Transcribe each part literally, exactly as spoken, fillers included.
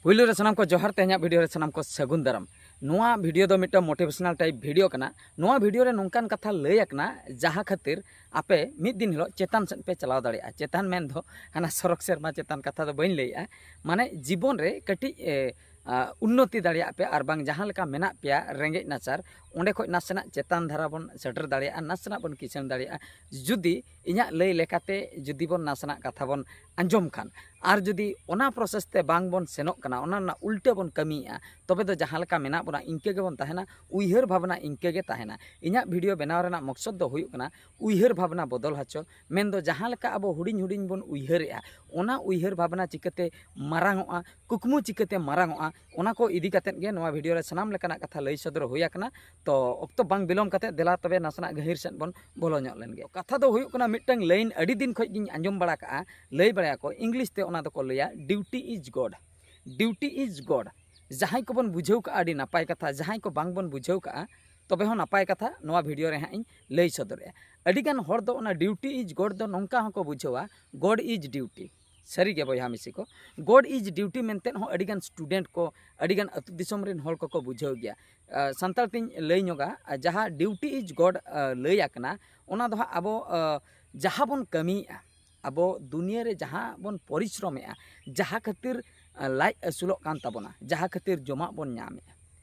ᱯᱩᱭᱞᱩ ᱨᱮ ᱥᱟᱱᱟᱢ ᱠᱚ ᱡᱚᱦᱟᱨ, ᱛᱮᱦᱮᱧᱟᱜ ᱵᱷᱤᱰᱤᱭᱳ ᱨᱮ ᱥᱟᱱᱟᱢ ᱠᱚ ᱥᱟᱹᱜᱩᱱ ᱫᱟᱨᱟᱢ᱾ ᱱᱚᱣᱟ ᱵᱷᱤᱰᱤᱭᱳ ᱫᱚ ᱢᱤᱫᱴᱟᱝ ᱢᱳᱴᱤᱵᱷᱮᱥᱚᱱᱟᱞ ᱴᱟᱭᱤᱯ ᱵᱷᱤᱰᱤᱭᱳ ᱠᱟᱱᱟ᱾ ᱱᱚᱣᱟ ᱵᱷᱤᱰᱤᱭᱳ ᱨᱮ ᱱᱚᱝᱠᱟᱱ ᱠᱟᱛᱷᱟ ᱞᱟᱹᱭ ᱟᱠᱟᱱᱟ, ᱡᱟᱦᱟᱸ ᱠᱷᱟᱹᱛᱤᱨ ᱟᱯᱮ ᱢᱤᱫ ᱫᱤᱱ ᱦᱤᱞᱳᱜ ᱪᱮᱛᱟᱱ ᱥᱮᱫ ᱯᱮ ᱪᱟᱞᱟᱣ ᱫᱟᱲᱮᱭᱟᱜᱼᱟ᱾ ᱪᱮᱛᱟᱱ ᱢᱮᱱ ᱫᱚ ᱦᱟᱱᱟ ᱥᱚᱨᱚᱠ ᱥᱮᱨᱢᱟ ᱪᱮᱛᱟᱱ ᱠᱟᱛᱷᱟ ᱫᱚ ᱵᱟᱹᱧ ᱞᱟᱹᱭᱮᱜᱼᱟ, ᱢᱟᱱᱮ ᱡᱤᱵᱚᱱ ᱨᱮ ᱠᱟᱹᱴᱤᱡ ᱮ, ᱟ, ᱩᱱᱱᱚᱛᱤ ᱫᱟᱲᱮᱭᱟᱜ ᱯᱮ, ᱟᱨ ᱵᱟᱝ ᱡᱟᱦᱟᱸ ᱞᱮᱠᱟ ᱢᱮᱱᱟᱜ ᱯᱮᱭᱟ ᱨᱮᱸᱜᱮᱡ ᱱᱟᱪᱟᱨ, ᱚᱸᱰᱮ ᱠᱷᱚᱱ ᱱᱟᱥᱮᱱᱟᱜ ᱪᱮᱛᱟᱱ ᱫᱷᱟᱨᱟ ᱵᱚᱱ ᱥᱮᱴᱮᱨ ᱫᱟᱲᱮᱭᱟᱜᱼᱟ, ᱱᱟᱥᱮᱱᱟᱜ ᱵᱚᱱ ᱠᱤᱥᱟᱹᱬ ᱫᱟᱲᱮᱭᱟᱜᱼᱟ᱾ ᱡᱩᱫᱤ ᱤᱧᱟᱹᱜ ᱞᱟᱹᱭ ᱞᱮᱠᱟᱛᱮ ᱡᱩᱫᱤ ᱵᱚᱱ ᱱᱟᱥᱮᱱᱟᱜ ᱠᱟᱛᱷᱟ ᱵᱚᱱ ᱟᱸᱡᱚᱢ ᱠᱷᱟᱱ, ᱟᱨ ᱡᱩᱫᱤ ᱚᱱᱟ ᱯᱨᱚᱥᱮᱥ ᱛᱮ ᱵᱟᱝ ᱵᱚᱱ ᱥᱮᱱᱚᱜ ᱠᱟᱱᱟ, ᱚᱱᱟ ᱨᱮᱱᱟᱜ ᱩᱞᱴᱟᱹ ᱵᱚᱱ ᱠᱟᱹᱢᱤᱭᱮᱫᱼᱟ, ᱛᱚᱵᱮ ᱫᱚ ᱡᱟᱦᱟᱸ ᱞᱮᱠᱟ ᱢᱮᱱᱟᱜ ᱵᱚᱱᱟ ᱤᱱᱠᱟᱹ ᱜᱮᱵᱚᱱ ᱛᱟᱦᱮᱱᱟ, ᱩᱭᱦᱟᱹᱨ ᱵᱷᱟᱵᱽᱱᱟ ᱤᱱᱠᱟᱹ ᱜᱮ ᱛᱟᱦᱮᱱᱟ᱾ ᱤᱧᱟᱹᱜ ᱵᱷᱤᱰᱤᱭᱳ ᱵᱮᱱᱟᱣ ᱨᱮᱱᱟᱜ ᱢᱚᱠᱥᱚᱫ ᱫᱚ ᱦᱩᱭᱩᱜ ᱠᱟᱱᱟ ᱩᱭᱦᱟᱹᱨ ᱵᱷᱟᱵᱽᱱᱟ ᱵᱚᱫᱚᱞ ᱦᱚᱪᱚ, ᱢᱮᱱᱫᱚ ᱡᱟᱦᱟᱸ ᱞᱮᱠᱟ ᱟᱵᱚ ᱦᱩᱰᱤᱧ ᱦᱩᱰᱤᱧ ᱵᱚᱱ ᱩᱭᱦᱟᱹᱨᱮᱜᱼᱟ, ᱚᱱᱟ ᱩᱭᱦᱟᱹᱨ ᱵᱷᱟᱵᱽᱱᱟ ᱪᱤᱠᱟᱹᱛᱮ ᱢᱟᱨᱟᱝᱚᱜᱼᱟ, ᱠᱩᱠᱢᱩ ᱪᱤᱠᱟᱹᱛᱮ ᱢᱟᱨᱟᱝᱚᱜᱼᱟ, ᱚᱱᱟ ᱠᱚ ᱤᱫᱤ ᱠᱟᱛᱮᱫ ᱜᱮ ᱱᱚᱣᱟ ᱵᱷᱤᱰᱤᱭᱳ ᱨᱮ ᱥᱟᱱᱟᱢ ᱞᱮᱠᱟᱱᱟᱜ ᱠᱟᱛᱷᱟ ᱞᱟᱹᱭ ᱥᱚᱫᱚᱨ ᱦᱩᱭ ᱟᱠᱟᱱᱟ᱾ ᱛᱚ ᱚᱠᱛᱚ ᱵᱟᱝ ᱵᱤᱞᱚᱢ ᱠᱟᱛᱮᱫ ᱫᱮᱞᱟ ᱛᱚᱵᱮ ᱱᱟᱥᱮᱱᱟᱜ ᱜᱟᱹᱦᱤᱨ ᱥᱮᱫ ᱵᱚᱱ ᱵᱚᱞᱚ ᱧᱚᱜ ᱞᱮᱱ ᱜᱮ᱾ ᱠᱟᱛᱷᱟ ᱫᱚ ᱦᱩᱭᱩᱜ ᱠᱟᱱᱟ, ᱢᱤᱫᱴᱟᱝ ᱞᱟᱭᱤᱱ ᱟᱹᱰᱤ ᱫᱤᱱ ᱠᱷᱚᱱ ᱜᱤᱧ ᱟᱸᱡᱚᱢ ᱵᱟᱲᱟ ᱠᱟᱜᱼᱟ, ᱞᱟᱹᱭ ᱵᱟᱲᱟᱭᱟᱠᱚ, ᱤᱝᱞᱤᱥ ᱛᱮ ᱚᱱᱟ ᱫᱚᱠᱚ ᱞᱟᱹᱭᱟ, "Duty is God, duty is God᱾" ᱡᱟᱦᱟᱸᱭ ᱠᱚᱵᱚᱱ ᱵᱩᱡᱷᱟᱹᱣ ᱠᱟᱜᱼᱟ, ᱟᱹᱰᱤ ᱱᱟᱯᱟᱭ ᱠᱟᱛᱷᱟ, ᱡᱟᱦᱟᱸᱭ ᱠᱚ ᱵᱟᱝ ᱵᱚᱱ ᱵᱩᱡᱷᱟᱹᱣ ᱠᱟᱜᱼᱟ, ᱛᱚᱵᱮ ᱦᱚᱸ ᱱᱟᱯᱟᱭ ᱠᱟᱛᱷᱟ, ᱱᱚᱣᱟ ᱵᱷᱤᱰᱤᱭᱳ ᱨᱮ ᱦᱟᱸᱜ ᱤᱧ ᱞᱟᱹᱭ ᱥᱚᱫᱚᱨᱮᱜᱼᱟ᱾ ᱟᱹᱰᱤᱜᱟᱱ ᱦᱚᱲ ᱫᱚ ᱚᱱᱟ "Duty is God" ᱫᱚ ᱱᱚᱝᱠᱟ ᱦᱚᱸᱠᱚ ᱵᱩᱡᱷᱟᱹᱣᱟ, "God is duty᱾" ᱥᱟᱹᱨᱤᱜᱮ ᱵᱚᱭᱦᱟ ᱢᱤᱥᱤ ᱠᱚ, "God is duty" ᱢᱮᱱᱛᱮ ᱦᱚᱸ ᱟᱹᱰᱤᱜᱟᱱ ᱥᱴᱩᱰᱮᱱᱴ ᱠᱚ, ᱟᱹᱰᱤᱜᱟᱱ ᱟᱹᱛᱩ ᱫᱤᱥᱚᱢ ᱨᱮᱱ ᱦᱚᱲ ᱠᱚᱠᱚ ᱵᱩᱡᱷᱟᱹᱣ ᱜᱮᱭᱟ᱾ ᱟᱸ, ᱥᱟᱱᱛᱟᱲ ᱛᱤᱧ ᱞᱟᱹᱭ ᱧᱚᱜᱟ, ᱟᱸ, ᱡᱟᱦᱟᱸ "Duty is God", ᱟᱸ, ᱞᱟᱹᱭ ᱟᱠᱟᱱᱟ, ᱚᱱᱟ ᱫᱚ ᱦᱟᱸᱜ ᱟᱵᱚ, ᱟᱸ, ᱡᱟᱦᱟᱸ ᱵᱚᱱ ᱠᱟᱹᱢᱤᱭᱮᱫᱼᱟ, ᱟᱵᱚ ᱫᱩᱱᱤᱭᱟᱹ ᱨᱮ ᱡᱟᱦᱟᱸ ᱵᱚᱱ ᱯᱚᱨᱤᱥᱨᱚᱢᱮᱜᱼᱟ, ᱡᱟᱦᱟᱸ ᱠᱷᱟᱹᱛᱤᱨ, ᱟᱸ, ᱞᱟᱡ ᱟᱹᱥᱩᱞᱚᱜ ᱠᱟᱱ ᱛᱟᱵᱚᱱᱟ, ᱡᱟᱦᱟᱸ ᱠᱷᱟᱹᱛᱤᱨ ᱡᱚᱢᱟᱜ ᱵᱚᱱ ᱧᱟᱢᱮᱜᱼᱟ,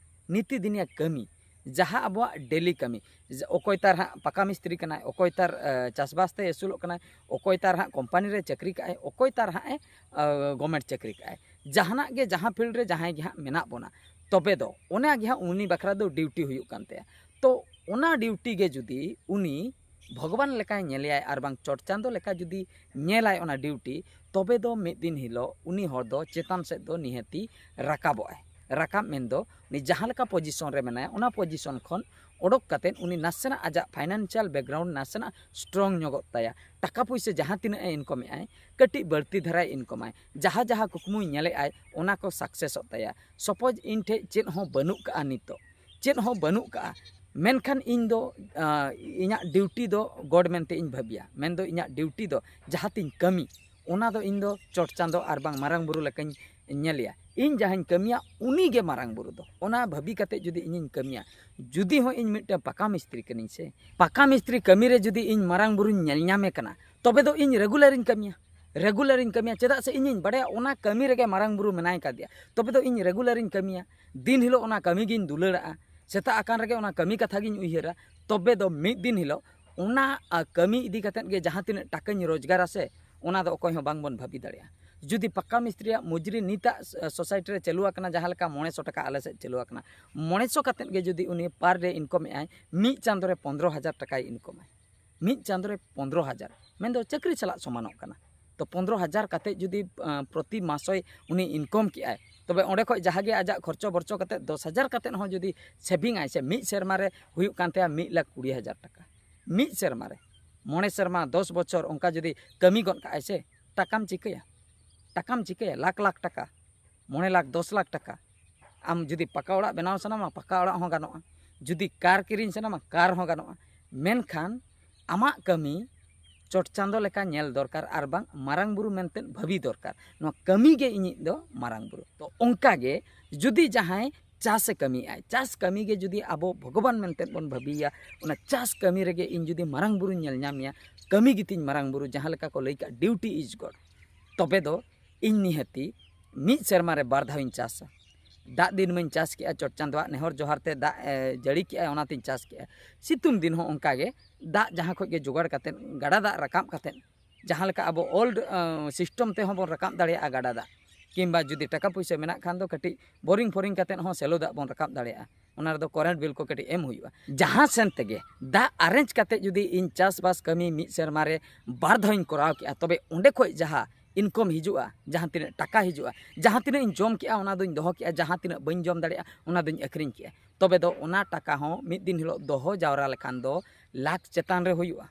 ᱱᱤᱛᱤ ᱫᱤᱱᱤᱭᱟ ᱠᱟᱹᱢᱤ, ᱡᱟᱦᱟᱸ ᱟᱵᱚᱣᱟᱜ ᱰᱮᱞᱤ ᱠᱟᱹᱢᱤ, ᱡᱮ ᱚᱠᱚᱭ ᱛᱟᱨ ᱦᱟᱸᱜ ᱯᱟᱠᱟ ᱢᱤᱥᱛᱨᱤ ᱠᱟᱱᱟᱭ, ᱚᱠᱚᱭ ᱛᱟᱨ, ᱟᱸ, ᱪᱟᱥᱵᱟᱥ ᱛᱮ ᱟᱹᱥᱩᱞᱚᱜ ᱠᱟᱱᱟᱭ, ᱚᱠᱚᱭ ᱛᱟᱨ ᱦᱟᱸᱜ ᱠᱳᱢᱯᱟᱱᱤ ᱨᱮ ᱪᱟᱹᱠᱨᱤ ᱠᱟᱜᱼᱟᱭ, ᱚᱠᱚᱭ ᱛᱟᱨ ᱦᱟᱸᱜ ᱮ, ᱟᱸ, ᱜᱚᱵᱷᱢᱮᱱᱴ ᱪᱟᱹᱠᱨᱤ ᱠᱟᱜᱼᱟᱭ, ᱡᱟᱦᱟᱱᱟᱜ ᱜᱮ ᱡᱟᱦᱟᱸ ᱯᱷᱤᱞᱰ ᱨᱮ ᱡᱟᱦᱟᱸᱭ ᱜᱮ ᱦᱟᱸᱜ ᱢᱮᱱᱟᱜ ᱵᱚᱱᱟ, ᱛᱚᱵᱮ ᱫᱚ ᱚᱱᱟ ᱜᱮ ᱦᱟᱸᱜ ᱩᱱᱤ ᱵᱟᱠᱷᱨᱟ ᱫᱚ ᱰᱤᱭᱩᱴᱤ ᱦᱩᱭᱩᱜ ᱠᱟᱱ ᱛᱟᱭᱟ᱾ ᱛᱚ ᱚᱱᱟ ᱰᱤᱭᱩᱴᱤ ᱜᱮ ᱡᱩᱫᱤ ᱩᱱᱤ ᱵᱷᱚᱜᱚᱵᱟᱱ ᱞᱮᱠᱟᱭ ᱧᱮᱞᱮᱭᱟᱭ ᱟᱨ ᱵᱟᱝ ᱪᱚᱴ ᱪᱟᱸᱫᱚ ᱞᱮᱠᱟ ᱡᱩᱫᱤ ᱧᱮᱞᱟᱭ ᱚᱱᱟ ᱰᱤᱭᱩᱴᱤ, ᱛᱚᱵᱮ ᱫᱚ ᱢᱤᱫ ᱫᱤᱱ ᱦᱤᱞᱳᱜ ᱩᱱᱤ ᱦᱚᱲ ᱫᱚ ᱪᱮᱛᱟᱱ ᱥᱮᱫ ᱫᱚ ᱱᱤᱦᱟᱹᱛᱤ ᱨᱟᱠᱟᱵᱚᱜᱼᱟᱭ᱾ ᱨᱟᱠᱟᱵ ᱢᱮᱱᱫᱚ ᱩᱱᱤ ᱡᱟᱦᱟᱸ ᱞᱮᱠᱟ ᱯᱚᱡᱤᱥᱚᱱ ᱨᱮ ᱢᱮᱱᱟᱭᱟ, ᱚᱱᱟ ᱯᱚᱡᱤᱥᱚᱱ ᱠᱷᱚᱱ ᱚᱰᱚᱠ ᱠᱟᱛᱮᱫ ᱩᱱᱤ ᱱᱟᱥᱮᱱᱟᱜ ᱟᱡᱟᱜ ᱯᱷᱟᱭᱱᱟᱱᱥᱤᱭᱟᱞ ᱵᱮᱠᱜᱨᱟᱣᱩᱱᱰ ᱱᱟᱥᱮᱱᱟᱜ ᱥᱴᱨᱚᱝ ᱧᱚᱜᱚᱜ ᱛᱟᱭᱟ, ᱴᱟᱠᱟ ᱯᱩᱭᱥᱟᱹ ᱡᱟᱦᱟᱸ ᱛᱤᱱᱟᱹᱜ ᱮ ᱤᱱᱠᱚᱢᱮᱜᱼᱟᱭ, ᱠᱟᱹᱴᱤᱡ ᱵᱟᱹᱲᱛᱤ ᱫᱷᱟᱨᱟᱭ ᱤᱱᱠᱚᱢᱟᱭ, ᱡᱟᱦᱟᱸ ᱡᱟᱦᱟᱸ ᱠᱩᱠᱢᱩᱭ ᱧᱮᱞᱮᱜᱼᱟᱭ, ᱚᱱᱟ ᱠᱚ ᱥᱟᱠᱥᱮᱥᱚᱜ ᱛᱟᱭᱟ᱾ ᱥᱟᱯᱳᱡᱽ ᱤᱧ ᱴᱷᱮᱡ ᱪᱮᱫ ᱦᱚᱸ ᱵᱟᱹᱱᱩᱜ ᱠᱟᱜᱼᱟ, ᱱᱤᱛᱚᱜ ᱪᱮᱫ ᱦᱚᱸ ᱵᱟᱹᱱᱩᱜ ᱠᱟᱜᱼᱟ, ᱢᱮᱱᱠᱷᱟᱱ ᱤᱧ ᱫᱚ, ᱟᱸ, ᱤᱧᱟᱹᱜ ᱰᱤᱭᱩᱴᱤ ᱫᱚ ᱜᱚᱰ ᱢᱮᱱᱛᱮ ᱤᱧ ᱵᱷᱟᱹᱵᱤᱭᱟ, ᱢᱮᱱᱫᱚ ᱤᱧᱟᱹᱜ ᱰᱤᱭᱩᱴᱤ ᱫᱚ ᱡᱟᱦᱟᱸ ᱛᱤᱧ ᱠᱟᱹᱢᱤ, ᱚᱱᱟ ᱫᱚ ᱤᱧ ᱫᱚ ᱪᱚᱴ ᱪᱟᱸᱫᱚ ᱟᱨ ᱵᱟᱝ ᱢᱟᱨᱟᱝ ᱵᱩᱨᱩ ᱞᱮᱠᱟᱧ ᱧᱮᱞᱮᱭᱟ᱾ ᱤᱧ ᱡᱟᱦᱟᱸᱧ ᱠᱟᱹᱢᱤᱭᱟ, ᱩᱱᱤ ᱜᱮ ᱢᱟᱨᱟᱝ ᱵᱩᱨᱩ ᱫᱚ᱾ ᱚᱱᱟ ᱵᱷᱟᱹᱵᱤ ᱠᱟᱛᱮ ᱡᱩᱫᱤ ᱤᱧᱤᱧ ᱠᱟᱹᱢᱤᱭᱟ, ᱡᱩᱫᱤ ᱦᱚᱸ ᱤᱧ ᱢᱤᱫᱴᱟᱝ ᱯᱟᱠᱟ ᱢᱤᱥᱛᱨᱤ ᱠᱟᱹᱱᱟᱹᱧ ᱥᱮ, ᱯᱟᱠᱟ ᱢᱤᱥᱛᱨᱤ ᱠᱟᱹᱢᱤ ᱨᱮ ᱡᱩᱫᱤ ᱤᱧ ᱢᱟᱨᱟᱝ ᱵᱩᱨᱩᱧ ᱧᱮᱞ ᱧᱟᱢᱮ ᱠᱟᱱᱟ, ᱛᱚᱵᱮ ᱫᱚ ᱤᱧ regular ᱤᱧ ᱠᱟᱹᱢᱤᱭᱟ᱾ Regular ᱤᱧ ᱠᱟᱹᱢᱤᱭᱟ, ᱪᱮᱫᱟᱜ ᱥᱮ ᱤᱧᱤᱧ ᱵᱟᱲᱟᱭᱟ ᱚᱱᱟ ᱠᱟᱹᱢᱤ ᱨᱮᱜᱮ ᱢᱟᱨᱟᱝ ᱵᱩᱨᱩ ᱢᱮᱱᱟᱭ ᱠᱟᱫᱮᱭᱟ᱾ ᱛᱚᱵᱮ ᱫᱚ ᱤᱧ regular ᱤᱧ ᱠᱟᱹᱢᱤᱭᱟ, ᱫᱤᱱ ᱦᱤᱞᱳᱜ ᱚᱱᱟ ᱠᱟᱹᱢᱤ ᱜᱤᱧ ᱫᱩᱞᱟᱹᱲᱟᱜᱼᱟ, ᱥᱮᱛᱟᱜ ᱟᱠᱟᱱ ᱨᱮᱜᱮ ᱚᱱᱟ ᱠᱟᱹᱢᱤ ᱠᱟᱛᱷᱟ ᱜᱤᱧ ᱩᱭᱦᱟᱹᱨᱟ᱾ ᱛᱚᱵᱮ ᱫᱚ ᱢᱤᱫ ᱫᱤᱱ ᱦᱤᱞᱳᱜ ᱚᱱᱟ, ᱟ, ᱠᱟᱹᱢᱤ ᱤᱫᱤ ᱠᱟᱛᱮᱫ ᱜᱮ ᱡᱟᱦᱟᱸ ᱛᱤᱱᱟᱹᱜ ᱴᱟᱠᱟᱧ ᱨᱳᱡᱽᱜᱟᱨᱟ ᱥᱮ, ᱚᱱᱟ ᱫᱚ ᱚᱠᱚᱭ ᱦᱚᱸ ᱵᱟᱝᱵᱚᱱ ᱵᱷᱟᱹᱵᱤ ᱫᱟᱲᱮᱭᱟᱜᱼᱟ᱾ ᱡᱩᱫᱤ ᱯᱟᱠᱟ ᱢᱤᱥᱛᱨᱤᱭᱟᱜ ᱢᱚᱡᱩᱨᱤ ᱱᱤᱛᱟᱜ ᱥ-, society ᱨᱮ ᱪᱟᱹᱞᱩ ᱟᱠᱟᱱᱟ, ᱡᱟᱦᱟᱸ ᱞᱮᱠᱟ ᱢᱚᱬᱮ ᱥᱚ ᱴᱟᱠᱟ ᱟᱞᱮ ᱥᱮᱫ ᱪᱟᱹᱞᱩ ᱟᱠᱟᱱᱟ, ᱢᱚᱬᱮ ᱥᱚ ᱠᱟᱛᱮᱫ ᱜᱮ ᱡᱩᱫᱤ ᱩᱱᱤ per day income ᱮᱜᱼᱟᱭ, ᱢᱤᱫ ᱪᱟᱸᱫᱳ ᱨᱮ ᱯᱚᱱᱫᱽᱨᱚ ᱦᱟᱡᱟᱨ ᱴᱟᱠᱟᱭ income ᱟᱭ᱾ ᱢᱤᱫ ᱪᱟᱸᱫᱳ ᱨᱮ ᱯᱚᱱᱫᱽᱨᱚ ᱦᱟᱡᱟᱨ, ᱢᱮᱱᱫᱚ ᱪᱟᱹᱠᱨᱤ ᱥᱟᱞᱟᱜ ᱥᱚᱢᱟᱱᱚᱜ ᱠᱟᱱᱟ᱾ ᱛᱚ ᱯᱚᱱᱫᱽᱨᱚ ᱦᱟᱡᱟᱨ ᱠᱟᱛᱮᱫ ᱡᱩᱫᱤ, ᱟᱸ, ᱯᱨᱚᱛᱤ ᱢᱟᱥᱚᱭ ᱩᱱᱤ income ᱠᱮᱜᱼᱟᱭ, ᱛᱚᱵᱮ ᱚᱸᱰᱮ ᱠᱷᱚᱡ ᱡᱟᱦᱟᱸ ᱜᱮ ᱟᱡᱟᱜ ᱠᱷᱚᱨᱪᱚ ᱵᱚᱨᱪᱚ ᱠᱟᱛᱮᱫ ᱫᱚᱥ ᱦᱟᱡᱟᱨ ᱠᱟᱛᱮᱫ ᱦᱚᱸ ᱡᱩᱫᱤ saving ᱟᱭ ᱥᱮ, ᱢᱤᱫ ᱥᱮᱨᱢᱟ ᱨᱮ ᱦᱩᱭᱩᱜ ᱠᱟᱱ ᱛᱟᱭᱟ ᱢᱤᱫ ᱞᱟᱠᱷ ᱠᱩᱲᱤ ᱦᱟᱡᱟᱨ ᱴᱟᱠᱟ᱾ ᱢᱤᱫ ᱥᱮᱨᱢᱟ ᱨᱮ, ᱢᱚᱬᱮ ᱥᱮᱨᱢᱟ, ᱫᱚᱥ ᱵᱚᱪᱷᱚᱨ ᱚᱱᱠᱟ ᱡᱩᱫᱤ ᱠᱟᱹᱢᱤ ᱜᱚᱫ ᱠᱟᱜᱼᱟᱭ ᱥᱮ, ᱴᱟᱠᱟᱢ ᱪᱤᱠᱟᱹᱭᱟ? ᱴᱟᱠᱟᱢ ᱪᱤᱠᱟᱹᱭᱟ? ᱞᱟᱠᱷ ᱞᱟᱠᱷ ᱴᱟᱠᱟ, ᱢᱚᱬᱮ ᱞᱟᱠᱷ, ᱫᱚᱥ ᱞᱟᱠᱷ ᱴᱟᱠᱟ᱾ ᱟᱢ ᱡᱩᱫᱤ ᱯᱟᱠᱟ ᱚᱲᱟᱜ ᱵᱮᱱᱟᱣ ᱥᱟᱱᱟᱢᱟ, ᱯᱟᱠᱟ ᱚᱲᱟᱜ ᱦᱚᱸ ᱜᱟᱱᱚᱜᱼᱟ᱾ ᱡᱩᱫᱤ ᱠᱟᱨ ᱠᱤᱨᱤᱧ ᱥᱟᱱᱟᱢᱟ, ᱠᱟᱨ ᱦᱚᱸ ᱜᱟᱱᱚᱜᱼᱟ᱾ ᱢᱮᱱᱠᱷᱟᱱ ᱟᱢᱟᱜ ᱠᱟᱹᱢᱤ ᱪᱚᱴ ᱪᱟᱸᱫᱚ ᱞᱮᱠᱟ ᱧᱮᱞ ᱫᱚᱨᱠᱟᱨ, ᱟᱨ ᱵᱟᱝ ᱢᱟᱨᱟᱝ ᱵᱩᱨᱩ ᱢᱮᱱᱛᱮ ᱵᱷᱟᱹᱵᱤ ᱫᱚᱨᱠᱟᱨ᱾ ᱱᱚᱣᱟ ᱠᱟᱹᱢᱤ ᱜᱮ ᱤᱧᱤᱡ ᱫᱚ ᱢᱟᱨᱟᱝ ᱵᱩᱨᱩ᱾ ᱛᱚ ᱚᱱᱠᱟ ᱜᱮ ᱡᱩᱫᱤ ᱡᱟᱦᱟᱸᱭ ᱪᱟᱥᱮ ᱠᱟᱹᱢᱤᱭᱮᱫᱼᱟᱭ, ᱪᱟᱥ ᱠᱟᱹᱢᱤ ᱜᱮ ᱡᱩᱫᱤ ᱟᱵᱚ ᱵᱷᱚᱜᱚᱵᱟᱱ ᱢᱮᱱᱛᱮ ᱵᱚᱱ ᱵᱷᱟᱹᱵᱤᱭᱮᱭᱟ, ᱚᱱᱟ ᱪᱟᱥ ᱠᱟᱹᱢᱤ ᱨᱮᱜᱮ ᱤᱧ ᱡᱩᱫᱤ ᱢᱟᱨᱟᱝ ᱵᱩᱨᱩᱧ ᱧᱮᱞ ᱧᱟᱢᱮᱭᱟ, ᱠᱟᱹᱢᱤ ᱜᱮᱛᱤᱧ ᱢᱟᱨᱟᱝ ᱵᱩᱨᱩ, ᱡᱟᱦᱟᱸ ᱞᱮᱠᱟ ᱠᱚ ᱞᱟᱹᱭ ᱠᱟᱜ, duty is God, ᱛᱚᱵᱮ ᱫᱚ ᱤᱧ ᱱᱤᱦᱟᱹᱛᱤ ᱢᱤᱫ ᱥᱮᱨᱢᱟ ᱨᱮ ᱵᱟᱨ ᱫᱷᱟᱣᱤᱧ ᱪᱟᱥᱟ᱾ ᱫᱟᱜ ᱫᱤᱱ ᱢᱟᱧ ᱪᱟᱥ ᱠᱮᱜᱼᱟ, ᱪᱚᱴ ᱪᱟᱸᱫᱚᱣᱟᱜ ᱱᱮᱦᱚᱨ ᱡᱚᱦᱟᱨ ᱛᱮ ᱫᱟᱜ ᱮ ᱡᱟᱹᱲᱤ ᱠᱮᱜᱼᱟ, ᱚᱱᱟᱛᱤᱧ ᱪᱟᱥ ᱠᱮᱜᱼᱟ᱾ ᱥᱤᱛᱩᱝ ᱫᱤᱱ ᱦᱚᱸ ᱚᱱᱠᱟ ᱜᱮ, ᱫᱟᱜ ᱡᱟᱦᱟᱸ ᱠᱷᱚᱡ ᱜᱮ ᱡᱚᱜᱟᱲ ᱠᱟᱛᱮᱫ, ᱜᱟᱰᱟ ᱫᱟᱜ ᱨᱟᱠᱟᱵ ᱠᱟᱛᱮᱫ, ᱡᱟᱦᱟᱸ ᱞᱮᱠᱟ ᱟᱵᱚ old, ᱟᱸ, system ᱛᱮᱦᱚᱸ ᱵᱚᱱ ᱨᱟᱠᱟᱵ ᱫᱟᱲᱮᱭᱟᱜᱼᱟ ᱜᱟᱰᱟ ᱫᱟᱜ, ᱠᱤᱝᱵᱟ ᱡᱩᱫᱤ ᱴᱟᱠᱟ ᱯᱩᱭᱥᱟᱹ ᱢᱮᱱᱟᱜ ᱠᱷᱟᱱ ᱫᱚ ᱠᱟᱹᱴᱤᱡ boring ᱯᱷᱳᱨᱤᱝ ᱠᱟᱛᱮᱫ ᱦᱚᱸ ᱥᱮᱞᱚ ᱫᱟᱜ ᱵᱚᱱ ᱨᱟᱠᱟᱵ ᱫᱟᱲᱮᱭᱟᱜᱼᱟ᱾ ᱚᱱᱟ ᱨᱮᱫᱚ current bill ᱠᱚ ᱠᱟᱹᱴᱤᱡ ᱮᱢ ᱦᱩᱭᱩᱜᱼᱟ᱾ ᱡᱟᱦᱟᱸ ᱥᱮᱱ ᱛᱮᱜᱮ ᱫᱟᱜ arrange ᱠᱟᱛᱮᱫ ᱡᱩᱫᱤ ᱤᱧ ᱪᱟᱥᱵᱟᱥ ᱠᱟᱹᱢᱤ ᱢᱤᱫ ᱥᱮᱨᱢᱟ ᱨᱮ ᱵᱟᱨ ᱫᱷᱟᱣ ᱤᱧ ᱠᱚᱨᱟᱣ ᱠᱮᱜᱼᱟ, ᱛᱚᱵᱮ ᱚᱸᱰᱮ ᱠᱷᱚᱡ ᱡᱟᱦᱟᱸ income ᱦᱤᱡᱩᱜᱼᱟ, ᱡᱟᱦᱟᱸ ᱛᱤᱱᱟᱹᱜ ᱴᱟᱠᱟ ᱦᱤᱡᱩᱜᱼᱟ, ᱡᱟᱦᱟᱸ ᱛᱤᱱᱟᱹᱜ ᱤᱧ ᱡᱚᱢ ᱠᱮᱜᱼᱟ, ᱚᱱᱟ ᱫᱚᱧ ᱫᱚᱦᱚ ᱠᱮᱜᱼᱟ, ᱡᱟᱦᱟᱸ ᱛᱤᱱᱟᱹᱜ ᱵᱟᱹᱧ ᱡᱚᱢ ᱫᱟᱲᱮᱭᱟᱜᱼᱟ, ᱚᱱᱟ ᱫᱚᱧ ᱟᱹᱠᱷᱨᱤᱧ ᱠᱮᱜᱼᱟ, ᱛᱚᱵᱮ ᱫᱚ ᱚᱱᱟ ᱴᱟᱠᱟ ᱦᱚᱸ ᱢᱤᱫ ᱫᱤᱱ ᱦᱤᱞᱳᱜ ᱫᱚᱦᱚ ᱡᱟᱣᱨᱟ ᱞᱮᱠᱷᱟᱱ ᱫᱚ ᱞᱟᱠᱷ ᱪᱮᱛᱟᱱ ᱨᱮ ᱦᱩᱭᱩᱜᱼᱟ᱾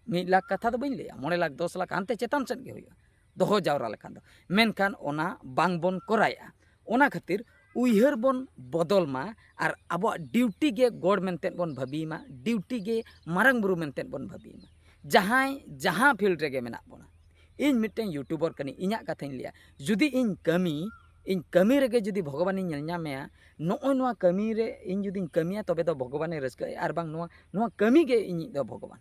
ᱢᱤᱫ ᱞᱟᱠᱷ ᱠᱟᱛᱷᱟ ᱫᱚ ᱵᱟᱹᱧ ᱞᱟᱹᱭᱟ, ᱢᱚᱬᱮ ᱞᱟᱠᱷ, ᱫᱚᱥ ᱞᱟᱠᱷ, ᱦᱟᱱᱛᱮ ᱪᱮᱛᱟᱱ ᱥᱮᱫ ᱜᱮ ᱦᱩᱭᱩᱜᱼᱟ ᱫᱚᱦᱚ ᱡᱟᱣᱨᱟ ᱞᱮᱠᱷᱟᱱ ᱫᱚ᱾ ᱢᱮᱱᱠᱷᱟᱱ ᱚᱱᱟ ᱵᱟᱝᱵᱚᱱ ᱠᱚᱨᱟᱣᱮᱫᱼᱟ᱾ ᱚᱱᱟ ᱠᱷᱟᱹᱛᱤᱨ ᱩᱭᱦᱟᱹᱨ ᱵᱚᱱ ᱵᱚᱫᱚᱞ ᱢᱟ ᱟᱨ ᱟᱵᱚᱣᱟᱜ duty ᱜᱮ God ᱢᱮᱱᱛᱮ ᱵᱚᱱ ᱵᱷᱟᱹᱵᱤᱭ ᱢᱟ, duty ᱜᱮ ᱢᱟᱨᱟᱝ ᱵᱩᱨᱩ ᱢᱮᱱᱛᱮ ᱵᱚᱱ ᱵᱷᱟᱹᱵᱤᱭ ᱢᱟ᱾ ᱡᱟᱦᱟᱸᱭ ᱡᱟᱦᱟᱸ field ᱨᱮᱜᱮ ᱢᱮᱱᱟᱜ ᱵᱚᱱᱟ, ᱤᱧ ᱢᱤᱫᱴᱮᱱ YouTuber ᱠᱟᱹᱱᱟᱹᱧ, ᱤᱧᱟᱹᱜ ᱠᱟᱛᱷᱟᱧ ᱞᱟᱹᱭᱟ᱾ ᱡᱩᱫᱤ ᱤᱧ ᱠᱟᱹᱢᱤ, ᱤᱧ ᱠᱟᱹᱢᱤ ᱨᱮᱜᱮ ᱡᱩᱫᱤ ᱵᱷᱚᱜᱚᱵᱟᱱᱤᱧ ᱧᱮᱞ ᱧᱟᱢᱮᱭᱟ, ᱱᱚᱜᱼᱚᱭ ᱱᱚᱣᱟ ᱠᱟᱹᱢᱤ ᱨᱮ ᱤᱧ ᱡᱩᱫᱤᱧ ᱠᱟᱹᱢᱤᱭᱟ, ᱛᱚᱵᱮ ᱫᱚ ᱵᱷᱚᱜᱚᱵᱟᱱᱮ ᱨᱟᱹᱥᱠᱟᱹᱜᱼᱟ᱾ ᱟᱨ ᱵᱟᱝ ᱱᱚᱣᱟ, ᱱᱚᱣᱟ ᱠᱟᱹᱢᱤ ᱜᱮ ᱤᱧᱤᱡ ᱫᱚ ᱵᱷᱚᱜᱚᱵᱟᱱ,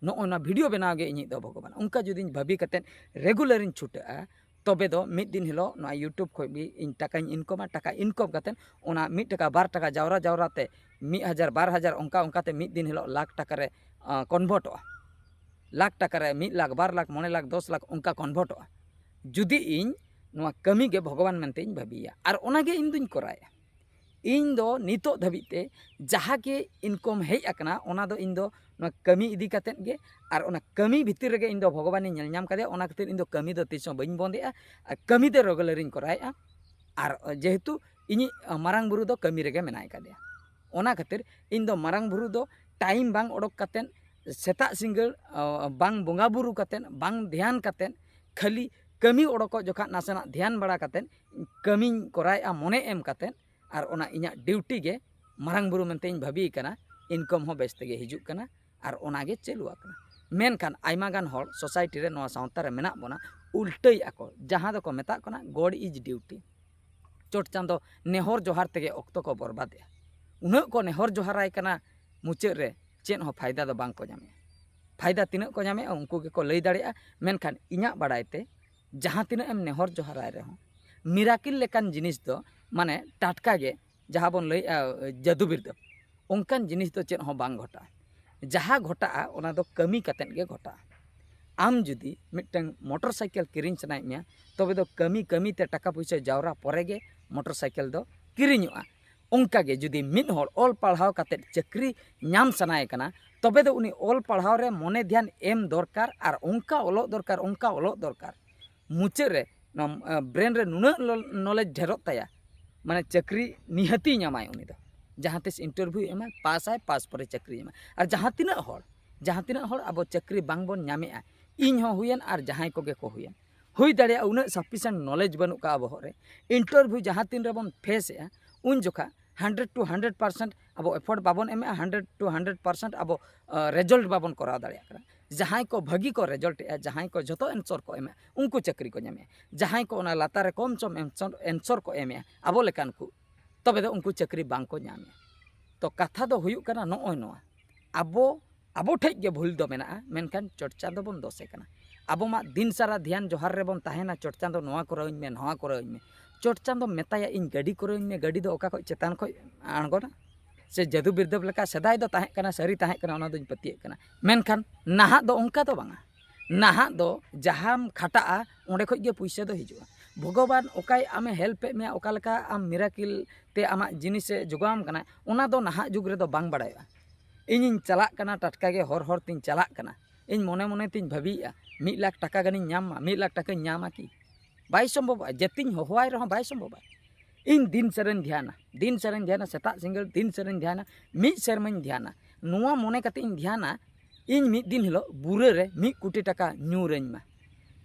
ᱱᱚᱜᱼᱚᱭ ᱱᱚᱣᱟ video ᱵᱮᱱᱟᱣ ᱜᱮ ᱤᱧᱤᱡ ᱫᱚ ᱵᱷᱚᱜᱚᱵᱟᱱ, ᱚᱱᱠᱟ ᱡᱩᱫᱤᱧ ᱵᱷᱟᱹᱵᱤ ᱠᱟᱛᱮᱫ regular ᱤᱧ ᱪᱷᱩᱴᱟᱹᱜᱼᱟ, ᱛᱚᱵᱮ ᱫᱚ ᱢᱤᱫ ᱫᱤᱱ ᱦᱤᱞᱳᱜ ᱱᱚᱣᱟ YouTube ᱠᱷᱚᱱ ᱜᱮ ᱤᱧ ᱴᱟᱠᱟᱧ ᱤᱱᱠᱚᱢᱟ᱾ ᱴᱟᱠᱟ ᱤᱱᱠᱚᱢ ᱠᱟᱛᱮᱫ ᱚᱱᱟ ᱢᱤᱫ ᱴᱟᱠᱟ, ᱵᱟᱨ ᱴᱟᱠᱟ ᱡᱟᱣᱨᱟ ᱡᱟᱣᱨᱟ ᱛᱮ ᱢᱤᱫ ᱦᱟᱡᱟᱨ, ᱵᱟᱨ ᱦᱟᱡᱟᱨ, ᱚᱱᱠᱟ ᱚᱱᱠᱟ ᱛᱮ ᱢᱤᱫ ᱫᱤᱱ ᱦᱤᱞᱳᱜ ᱞᱟᱠᱷ ᱴᱟᱠᱟ ᱨᱮ, ᱟᱸ, convertᱚᱜᱼᱟ᱾ ᱞᱟᱠᱷ ᱴᱟᱠᱟ ᱨᱮ ᱢᱤᱫ ᱞᱟᱠᱷ, ᱵᱟᱨ ᱞᱟᱠᱷ, ᱢᱚᱬᱮ ᱞᱟᱠᱷ, ᱫᱚᱥ ᱞᱟᱠᱷ ᱚᱱᱠᱟ convertᱚᱜᱼᱟ᱾ ᱡᱩᱫᱤ ᱤᱧ ᱱᱚᱣᱟ ᱠᱟᱹᱢᱤ ᱜᱮ ᱵᱷᱚᱜᱚᱵᱟᱱ ᱢᱮᱱᱛᱮᱧ ᱵᱷᱟᱹᱵᱤᱭᱟ, ᱟᱨ ᱚᱱᱟ ᱜᱮ ᱤᱧ ᱫᱩᱧ ᱠᱚᱨᱟᱣᱮᱫᱼᱟ᱾ ᱤᱧ ᱫᱚ ᱱᱤᱛᱚᱜ ᱫᱷᱟᱹᱵᱤᱡ ᱛᱮ ᱡᱟᱦᱟᱸ ᱜᱮ income ᱦᱮᱡ ᱟᱠᱟᱱᱟ, ᱚᱱᱟ ᱫᱚ ᱤᱧ ᱫᱚ ᱱᱚᱣᱟ ᱠᱟᱹᱢᱤ ᱤᱫᱤ ᱠᱟᱛᱮᱫ ᱜᱮ, ᱟᱨ ᱚᱱᱟ ᱠᱟᱹᱢᱤ ᱵᱷᱤᱛᱤᱨ ᱨᱮᱜᱮ ᱤᱧ ᱫᱚ ᱵᱷᱚᱜᱚᱵᱟᱱᱤᱧ ᱧᱮᱞ ᱧᱟᱢ ᱠᱟᱫᱮᱭᱟ᱾ ᱚᱱᱟ ᱠᱷᱟᱹᱛᱤᱨ ᱤᱧ ᱫᱚ ᱠᱟᱹᱢᱤ ᱫᱚ ᱛᱤᱥ ᱦᱚᱸ ᱵᱟᱹᱧ ᱵᱚᱱᱫᱮᱜᱼᱟ, ᱟᱨ ᱠᱟᱹᱢᱤ ᱫᱚ regularᱤᱧ ᱠᱚᱨᱟᱣᱮᱫᱼᱟ᱾ ᱟᱨ ᱡᱮᱦᱮᱛᱩ ᱤᱧᱤᱡ ᱢᱟᱨᱟᱝ ᱵᱩᱨᱩ ᱫᱚ ᱠᱟᱹᱢᱤ ᱨᱮᱜᱮ ᱢᱮᱱᱟᱭ ᱠᱟᱫᱮᱭᱟ, ᱚᱱᱟ ᱠᱷᱟᱹᱛᱤᱨ ᱤᱧ ᱫᱚ ᱢᱟᱨᱟᱝ ᱵᱩᱨᱩ ᱫᱚ time ᱵᱟᱝ ᱚᱰᱚᱠ ᱠᱟᱛᱮᱫ, ᱥᱮᱛᱟᱜ ᱥᱤᱸᱜᱟᱹᱲ, ᱟᱸ, ᱵᱟᱝ ᱵᱚᱸᱜᱟ ᱵᱩᱨᱩ ᱠᱟᱛᱮᱫ, ᱵᱟᱝ ᱫᱷᱮᱭᱟᱱ ᱠᱟᱛᱮᱫ, ᱠᱷᱟᱹᱞᱤ ᱠᱟᱹᱢᱤ ᱚᱰᱚᱠᱚᱜ ᱡᱚᱠᱷᱟᱜ ᱱᱟᱥᱮᱱᱟᱜ ᱫᱷᱮᱭᱟᱱ ᱵᱟᱲᱟ ᱠᱟᱛᱮᱫ ᱠᱟᱹᱢᱤᱧ ᱠᱚᱨᱟᱣᱮᱫᱼᱟ ᱢᱚᱱᱮ ᱮᱢ ᱠᱟᱛᱮᱫ, ᱟᱨ ᱚᱱᱟ ᱤᱧᱟᱹᱜ duty ᱜᱮ ᱢᱟᱨᱟᱝ ᱵᱩᱨᱩ ᱢᱮᱱᱛᱮᱧ ᱵᱷᱟᱹᱵᱤᱭᱮ ᱠᱟᱱᱟ᱾ Income ᱦᱚᱸ ᱵᱮᱥ ᱛᱮᱜᱮ ᱦᱤᱡᱩᱜ ᱠᱟᱱᱟ, ᱟᱨ ᱚᱱᱟᱜᱮ ᱪᱟᱹᱞᱩ ᱟᱠᱟᱱᱟ᱾ ᱢᱮᱱᱠᱷᱟᱱ ᱟᱭᱢᱟ ᱜᱟᱱ ᱦᱚᱲ society ᱨᱮ, ᱱᱚᱣᱟ ᱥᱟᱶᱛᱟ ᱨᱮ ᱢᱮᱱᱟᱜ ᱵᱚᱱᱟ, ᱩᱞᱴᱟᱹᱭᱮᱫᱼᱟ ᱠᱚ, ᱡᱟᱦᱟᱸ ᱫᱚᱠᱚ ᱢᱮᱛᱟᱜ ᱠᱟᱱᱟ God is duty᱾ ᱪᱚᱴ ᱪᱟᱸᱫᱚ ᱱᱮᱦᱚᱨ ᱡᱚᱦᱟᱨ ᱛᱮᱜᱮ ᱚᱠᱛᱚ ᱠᱚ ᱵᱚᱨᱵᱟᱫᱮᱜᱼᱟ᱾ ᱩᱱᱟᱹᱜ ᱠᱚ ᱱᱮᱦᱚᱨ ᱡᱚᱦᱟᱨᱟᱭ ᱠᱟᱱᱟ, ᱢᱩᱪᱟᱹᱫ ᱨᱮ ᱪᱮᱫ ᱦᱚᱸ ᱯᱷᱟᱭᱫᱟ ᱫᱚ ᱵᱟᱝ ᱠᱚ ᱧᱟᱢᱮᱜᱼᱟ᱾ ᱯᱷᱟᱭᱫᱟ ᱛᱤᱱᱟᱹᱜ ᱠᱚ ᱧᱟᱢᱮᱜᱼᱟ, ᱩᱱᱠᱩ ᱜᱮᱠᱚ ᱞᱟᱹᱭ ᱫᱟᱲᱮᱭᱟᱜᱼᱟ᱾ ᱢᱮᱱᱠᱷᱟᱱ ᱤᱧᱟᱹᱜ ᱵᱟᱲᱟᱭ ᱛᱮ, ᱡᱟᱦᱟᱸ ᱛᱤᱱᱟᱹᱜ ᱮᱢ ᱱᱮᱦᱚᱨ ᱡᱚᱦᱟᱨᱟᱭ ᱨᱮᱦᱚᱸ, miracle ᱞᱮᱠᱟᱱ ᱡᱤᱱᱤᱥ ᱫᱚ, ᱢᱟᱱᱮ, ᱴᱟᱴᱠᱟ ᱜᱮ, ᱡᱟᱦᱟᱸ ᱵᱚᱱ ᱞᱟᱹᱭᱮᱜᱼᱟ, ᱡᱟᱹᱫᱩ ᱵᱤᱨᱫᱟᱹ, ᱚᱱᱠᱟᱱ ᱡᱤᱱᱤᱥ ᱫᱚ ᱪᱮᱫ ᱦᱚᱸ ᱵᱟᱝ ᱜᱷᱚᱴᱟᱜᱼᱟ᱾ ᱡᱟᱦᱟᱸ ᱜᱷᱚᱴᱟᱜᱼᱟ, ᱚᱱᱟ ᱫᱚ ᱠᱟᱹᱢᱤ ᱠᱟᱛᱮᱫ ᱜᱮ ᱜᱷᱚᱴᱟᱜᱼᱟ᱾ ᱟᱢ ᱡᱩᱫᱤ ᱢᱤᱫᱴᱟᱝ motorcycle ᱠᱤᱨᱤᱧ ᱥᱟᱱᱟᱭᱮᱫ ᱢᱮᱭᱟ, ᱛᱚᱵᱮ ᱫᱚ ᱠᱟᱹᱢᱤ ᱠᱟᱹᱢᱤ ᱛᱮ ᱴᱟᱠᱟ ᱯᱩᱭᱥᱟᱹ ᱡᱟᱣᱨᱟ ᱯᱚᱨᱮ ᱜᱮ motorcycle ᱫᱚ ᱠᱤᱨᱤᱧᱚᱜᱼᱟ᱾ ᱚᱱᱠᱟ ᱜᱮ ᱡᱩᱫᱤ ᱢᱤᱫ ᱦᱚᱲ ᱚᱞ ᱯᱟᱲᱦᱟᱣ ᱠᱟᱛᱮᱫ ᱪᱟᱹᱠᱨᱤ ᱧᱟᱢ ᱥᱟᱱᱟᱭᱮ ᱠᱟᱱᱟ, ᱛᱚᱵᱮ ᱫᱚ ᱩᱱᱤ ᱚᱞ ᱯᱟᱲᱦᱟᱣ ᱨᱮ ᱢᱚᱱᱮ ᱫᱷᱮᱭᱟᱱ ᱮᱢ ᱫᱚᱨᱠᱟᱨ, ᱟᱨ ᱚᱱᱠᱟ ᱚᱞᱚᱜ ᱫᱚᱨᱠᱟᱨ, ᱚᱱᱠᱟ ᱚᱞᱚᱜ ᱫᱚᱨᱠᱟᱨ᱾ ᱢᱩᱪᱟᱹᱫ ᱨᱮ ᱱᱚᱣᱟ, ᱟᱸ, brain ᱨᱮ ᱱᱩᱱᱟᱹᱜ ᱞᱚ-, knowledge ᱰᱷᱮᱨᱚᱜ ᱛᱟᱭᱟ, ᱢᱟᱱᱮ, ᱪᱟᱹᱠᱨᱤ ᱱᱤᱦᱟᱹᱛᱤ ᱧᱟᱢᱟᱭ ᱩᱱᱤ ᱫᱚ᱾ ᱡᱟᱦᱟᱸ ᱛᱤᱥ interview ᱮᱢᱟᱭ, ᱯᱟᱥᱟᱭ, ᱯᱟᱥ ᱯᱚᱨᱮ ᱪᱟᱹᱠᱨᱤ ᱧᱟᱢᱟᱭ᱾ ᱟᱨ ᱡᱟᱦᱟᱸ ᱛᱤᱱᱟᱹᱜ ᱦᱚᱲ, ᱡᱟᱦᱟᱸ ᱛᱤᱱᱟᱹᱜ ᱦᱚᱲ ᱟᱵᱚ ᱪᱟᱹᱠᱨᱤ ᱵᱟᱝ ᱵᱚᱱ ᱧᱟᱢᱮᱜᱼᱟ, ᱤᱧ ᱦᱚᱸ ᱦᱩᱭᱮᱱ ᱟᱨ ᱡᱟᱦᱟᱸᱭ ᱠᱚᱜᱮ ᱠᱚ ᱦᱩᱭᱮᱱ, ᱦᱩᱭ ᱫᱟᱲᱮᱭᱟᱜᱼᱟ ᱩᱱᱟᱹᱜ sufficient knowledge ᱵᱟᱹᱱᱩᱜ ᱠᱟᱜᱼᱟ ᱵᱚᱦᱚᱜ ᱨᱮ᱾ Interview ᱡᱟᱦᱟᱸ ᱛᱤᱱ ᱨᱮᱵᱚᱱ face ᱮᱜᱼᱟ, ᱩᱱ ᱡᱚᱠᱷᱟ hundred to hundred percent ᱟᱵᱚ effort ᱵᱟᱵᱚᱱ ᱮᱢᱮᱜᱼᱟ, hundred to hundred percent ᱟᱵᱚ, ᱟᱸ, result ᱵᱟᱵᱚᱱ ᱠᱚᱨᱟᱣ ᱫᱟᱲᱮᱭᱟᱜ ᱠᱟᱱᱟ᱾ ᱡᱟᱦᱟᱸᱭ ᱠᱚ ᱵᱷᱟᱹᱜᱤ ᱠᱚ ᱨᱮᱡᱟᱞᱴ ᱮᱜᱼᱟ, ᱡᱟᱦᱟᱸᱭ ᱠᱚ ᱡᱚᱛᱚ ᱮᱱᱥᱚᱨ ᱠᱚ ᱮᱢᱮᱜᱼᱟ, ᱩᱱᱠᱩ ᱪᱟᱹᱠᱨᱤ ᱠᱚ ᱧᱟᱢᱮᱜᱼᱟ᱾ ᱡᱟᱦᱟᱸᱭ ᱠᱚ ᱚᱱᱟ ᱞᱟᱛᱟᱨ ᱨᱮ ᱠᱚᱢ ᱥᱚᱢ ᱮᱱᱥᱚᱨ ᱠᱚ ᱮᱢᱮᱜᱼᱟ, ᱟᱵᱚ ᱞᱮᱠᱟᱱ ᱠᱚ, ᱛᱚᱵᱮ ᱫᱚ ᱩᱱᱠᱩ ᱪᱟᱹᱠᱨᱤ ᱵᱟᱝ ᱠᱚ ᱧᱟᱢᱮᱜᱼᱟ᱾ ᱛᱚ ᱠᱟᱛᱷᱟ ᱫᱚ ᱦᱩᱭᱩᱜ ᱠᱟᱱᱟ ᱱᱚᱜᱼᱚᱭ ᱱᱚᱣᱟ, ᱟᱵᱚ ᱟᱵᱚ ᱴᱷᱮᱡ ᱜᱮ ᱵᱷᱩᱞ ᱫᱚ ᱢᱮᱱᱟᱜᱼᱟ, ᱢᱮᱱᱠᱷᱟᱱ ᱪᱚᱴ ᱪᱟᱸᱫᱚ ᱵᱚᱱ ᱫᱚᱥᱮ ᱠᱟᱱᱟ᱾ ᱟᱵᱚ ᱢᱟ ᱫᱤᱱ ᱥᱟᱨᱟ ᱫᱷᱮᱭᱟᱱ ᱡᱚᱦᱟᱨ ᱨᱮᱵᱚᱱ ᱛᱟᱦᱮᱱᱟ, ᱪᱚᱴ ᱪᱟᱸᱫᱚ ᱱᱚᱣᱟ ᱠᱚᱨᱟᱣᱟᱹᱧ ᱢᱮ, ᱱᱚᱣᱟ ᱠᱚᱨᱟᱣᱟᱹᱧ ᱢᱮ᱾ ᱪᱚᱴ ᱪᱟᱸᱫᱚᱢ ᱢᱮᱛᱟᱭᱟ, "ᱤᱧ ᱜᱟᱹᱰᱤ ᱠᱚᱨᱟᱣᱟᱹᱧ ᱢᱮ", ᱜᱟᱹᱰᱤ ᱫᱚ ᱚᱠᱟ ᱠᱷᱚᱡ ᱪᱮᱛᱟᱱ ᱠᱷᱚᱡ ᱟᱬᱜᱚᱱᱟ? ᱥᱮ ᱡᱟᱹᱫᱩ ᱵᱤᱨᱫᱟᱹᱵ ᱞᱮᱠᱟ ᱥᱮᱫᱟᱭ ᱫᱚ ᱛᱟᱦᱮᱸ ᱠᱟᱱᱟ, ᱥᱟᱹᱨᱤ ᱛᱟᱦᱮᱸ ᱠᱟᱱᱟ, ᱚᱱᱟ ᱫᱚᱧ ᱯᱟᱹᱛᱭᱟᱹᱜ ᱠᱟᱱᱟ, ᱢᱮᱱᱠᱷᱟᱱ ᱱᱟᱦᱟᱜ ᱫᱚ ᱚᱱᱠᱟ ᱫᱚ ᱵᱟᱝᱟ᱾ ᱱᱟᱦᱟᱜ ᱫᱚ ᱡᱟᱦᱟᱸᱢ ᱠᱷᱟᱴᱟᱜᱼᱟ, ᱚᱸᱰᱮ ᱠᱷᱚᱡ ᱜᱮ ᱯᱩᱭᱥᱟᱹ ᱫᱚ ᱦᱤᱡᱩᱜᱼᱟ᱾ ᱵᱷᱚᱜᱚᱵᱟᱱ ᱚᱠᱟᱭ ᱟᱢᱮ ᱦᱮᱞᱯ ᱮᱫ ᱢᱮᱭᱟ, ᱚᱠᱟ ᱞᱮᱠᱟ ᱟᱢ ᱢᱤᱨᱟᱠᱤᱞ ᱛᱮ ᱟᱢᱟᱜ ᱡᱤᱱᱤᱥᱮ ᱡᱚᱜᱟᱣ ᱟᱢ ᱠᱟᱱᱟ, ᱚᱱᱟ ᱫᱚ ᱱᱟᱦᱟᱜ ᱡᱩᱜᱽ ᱨᱮᱫᱚ ᱵᱟᱝ ᱵᱟᱲᱟᱭᱚᱜᱼᱟ᱾ ᱤᱧᱤᱧ ᱪᱟᱞᱟᱜ ᱠᱟᱱᱟ, ᱴᱟᱴᱠᱟ ᱜᱮ ᱦᱚᱨ ᱦᱚᱨ ᱛᱤᱧ ᱪᱟᱞᱟᱜ ᱠᱟᱱᱟ, ᱤᱧ ᱢᱚᱱᱮ ᱢᱚᱱᱮ ᱛᱤᱧ ᱵᱷᱟᱹᱵᱤᱭᱮᱫᱼᱟ, ᱢᱤᱫ ᱞᱟᱠᱷ ᱴᱟᱠᱟ ᱜᱟᱱᱤᱧ ᱧᱟᱢ ᱢᱟ, ᱢᱤᱫ ᱞᱟᱠᱷ ᱴᱟᱠᱟᱧ ᱧᱟᱢᱟ ᱠᱤ? ᱵᱟᱭ ᱥᱚᱢᱵᱷᱚᱵᱚᱜᱼᱟ᱾ ᱡᱟᱹᱛᱤᱧ ᱦᱚᱦᱚᱣᱟᱭ ᱨᱮᱦᱚᱸ ᱵᱟᱭ ᱥᱚᱢᱵᱷᱚᱵᱟ᱾ ᱤᱧ ᱫᱤᱱ ᱥᱟᱹᱨᱟᱹᱧ ᱫᱷᱮᱭᱟᱱᱟ, ᱫᱤᱱ ᱥᱟᱹᱨᱟᱹᱧ ᱫᱷᱮᱭᱟᱱᱟ, ᱥᱮᱛᱟᱜ ᱥᱤᱸᱜᱟᱹᱲ ᱫᱤᱱ ᱥᱟᱹᱨᱟᱹᱧ ᱫᱷᱮᱭᱟᱱᱟ, ᱢᱤᱫ ᱥᱮᱨᱢᱟᱧ ᱫᱷᱮᱭᱟᱱᱟ᱾ ᱱᱚᱣᱟ ᱢᱚᱱᱮ ᱠᱟᱛᱮ ᱤᱧ ᱫᱷᱮᱭᱟᱱᱟ, ᱤᱧ ᱢᱤᱫ ᱫᱤᱱ ᱦᱤᱞᱳᱜ ᱵᱩᱨᱟᱹ ᱨᱮ ᱢᱤᱫ ᱠᱳᱴᱤ ᱴᱟᱠᱟ ᱧᱩᱨᱟᱹᱧ ᱢᱟ,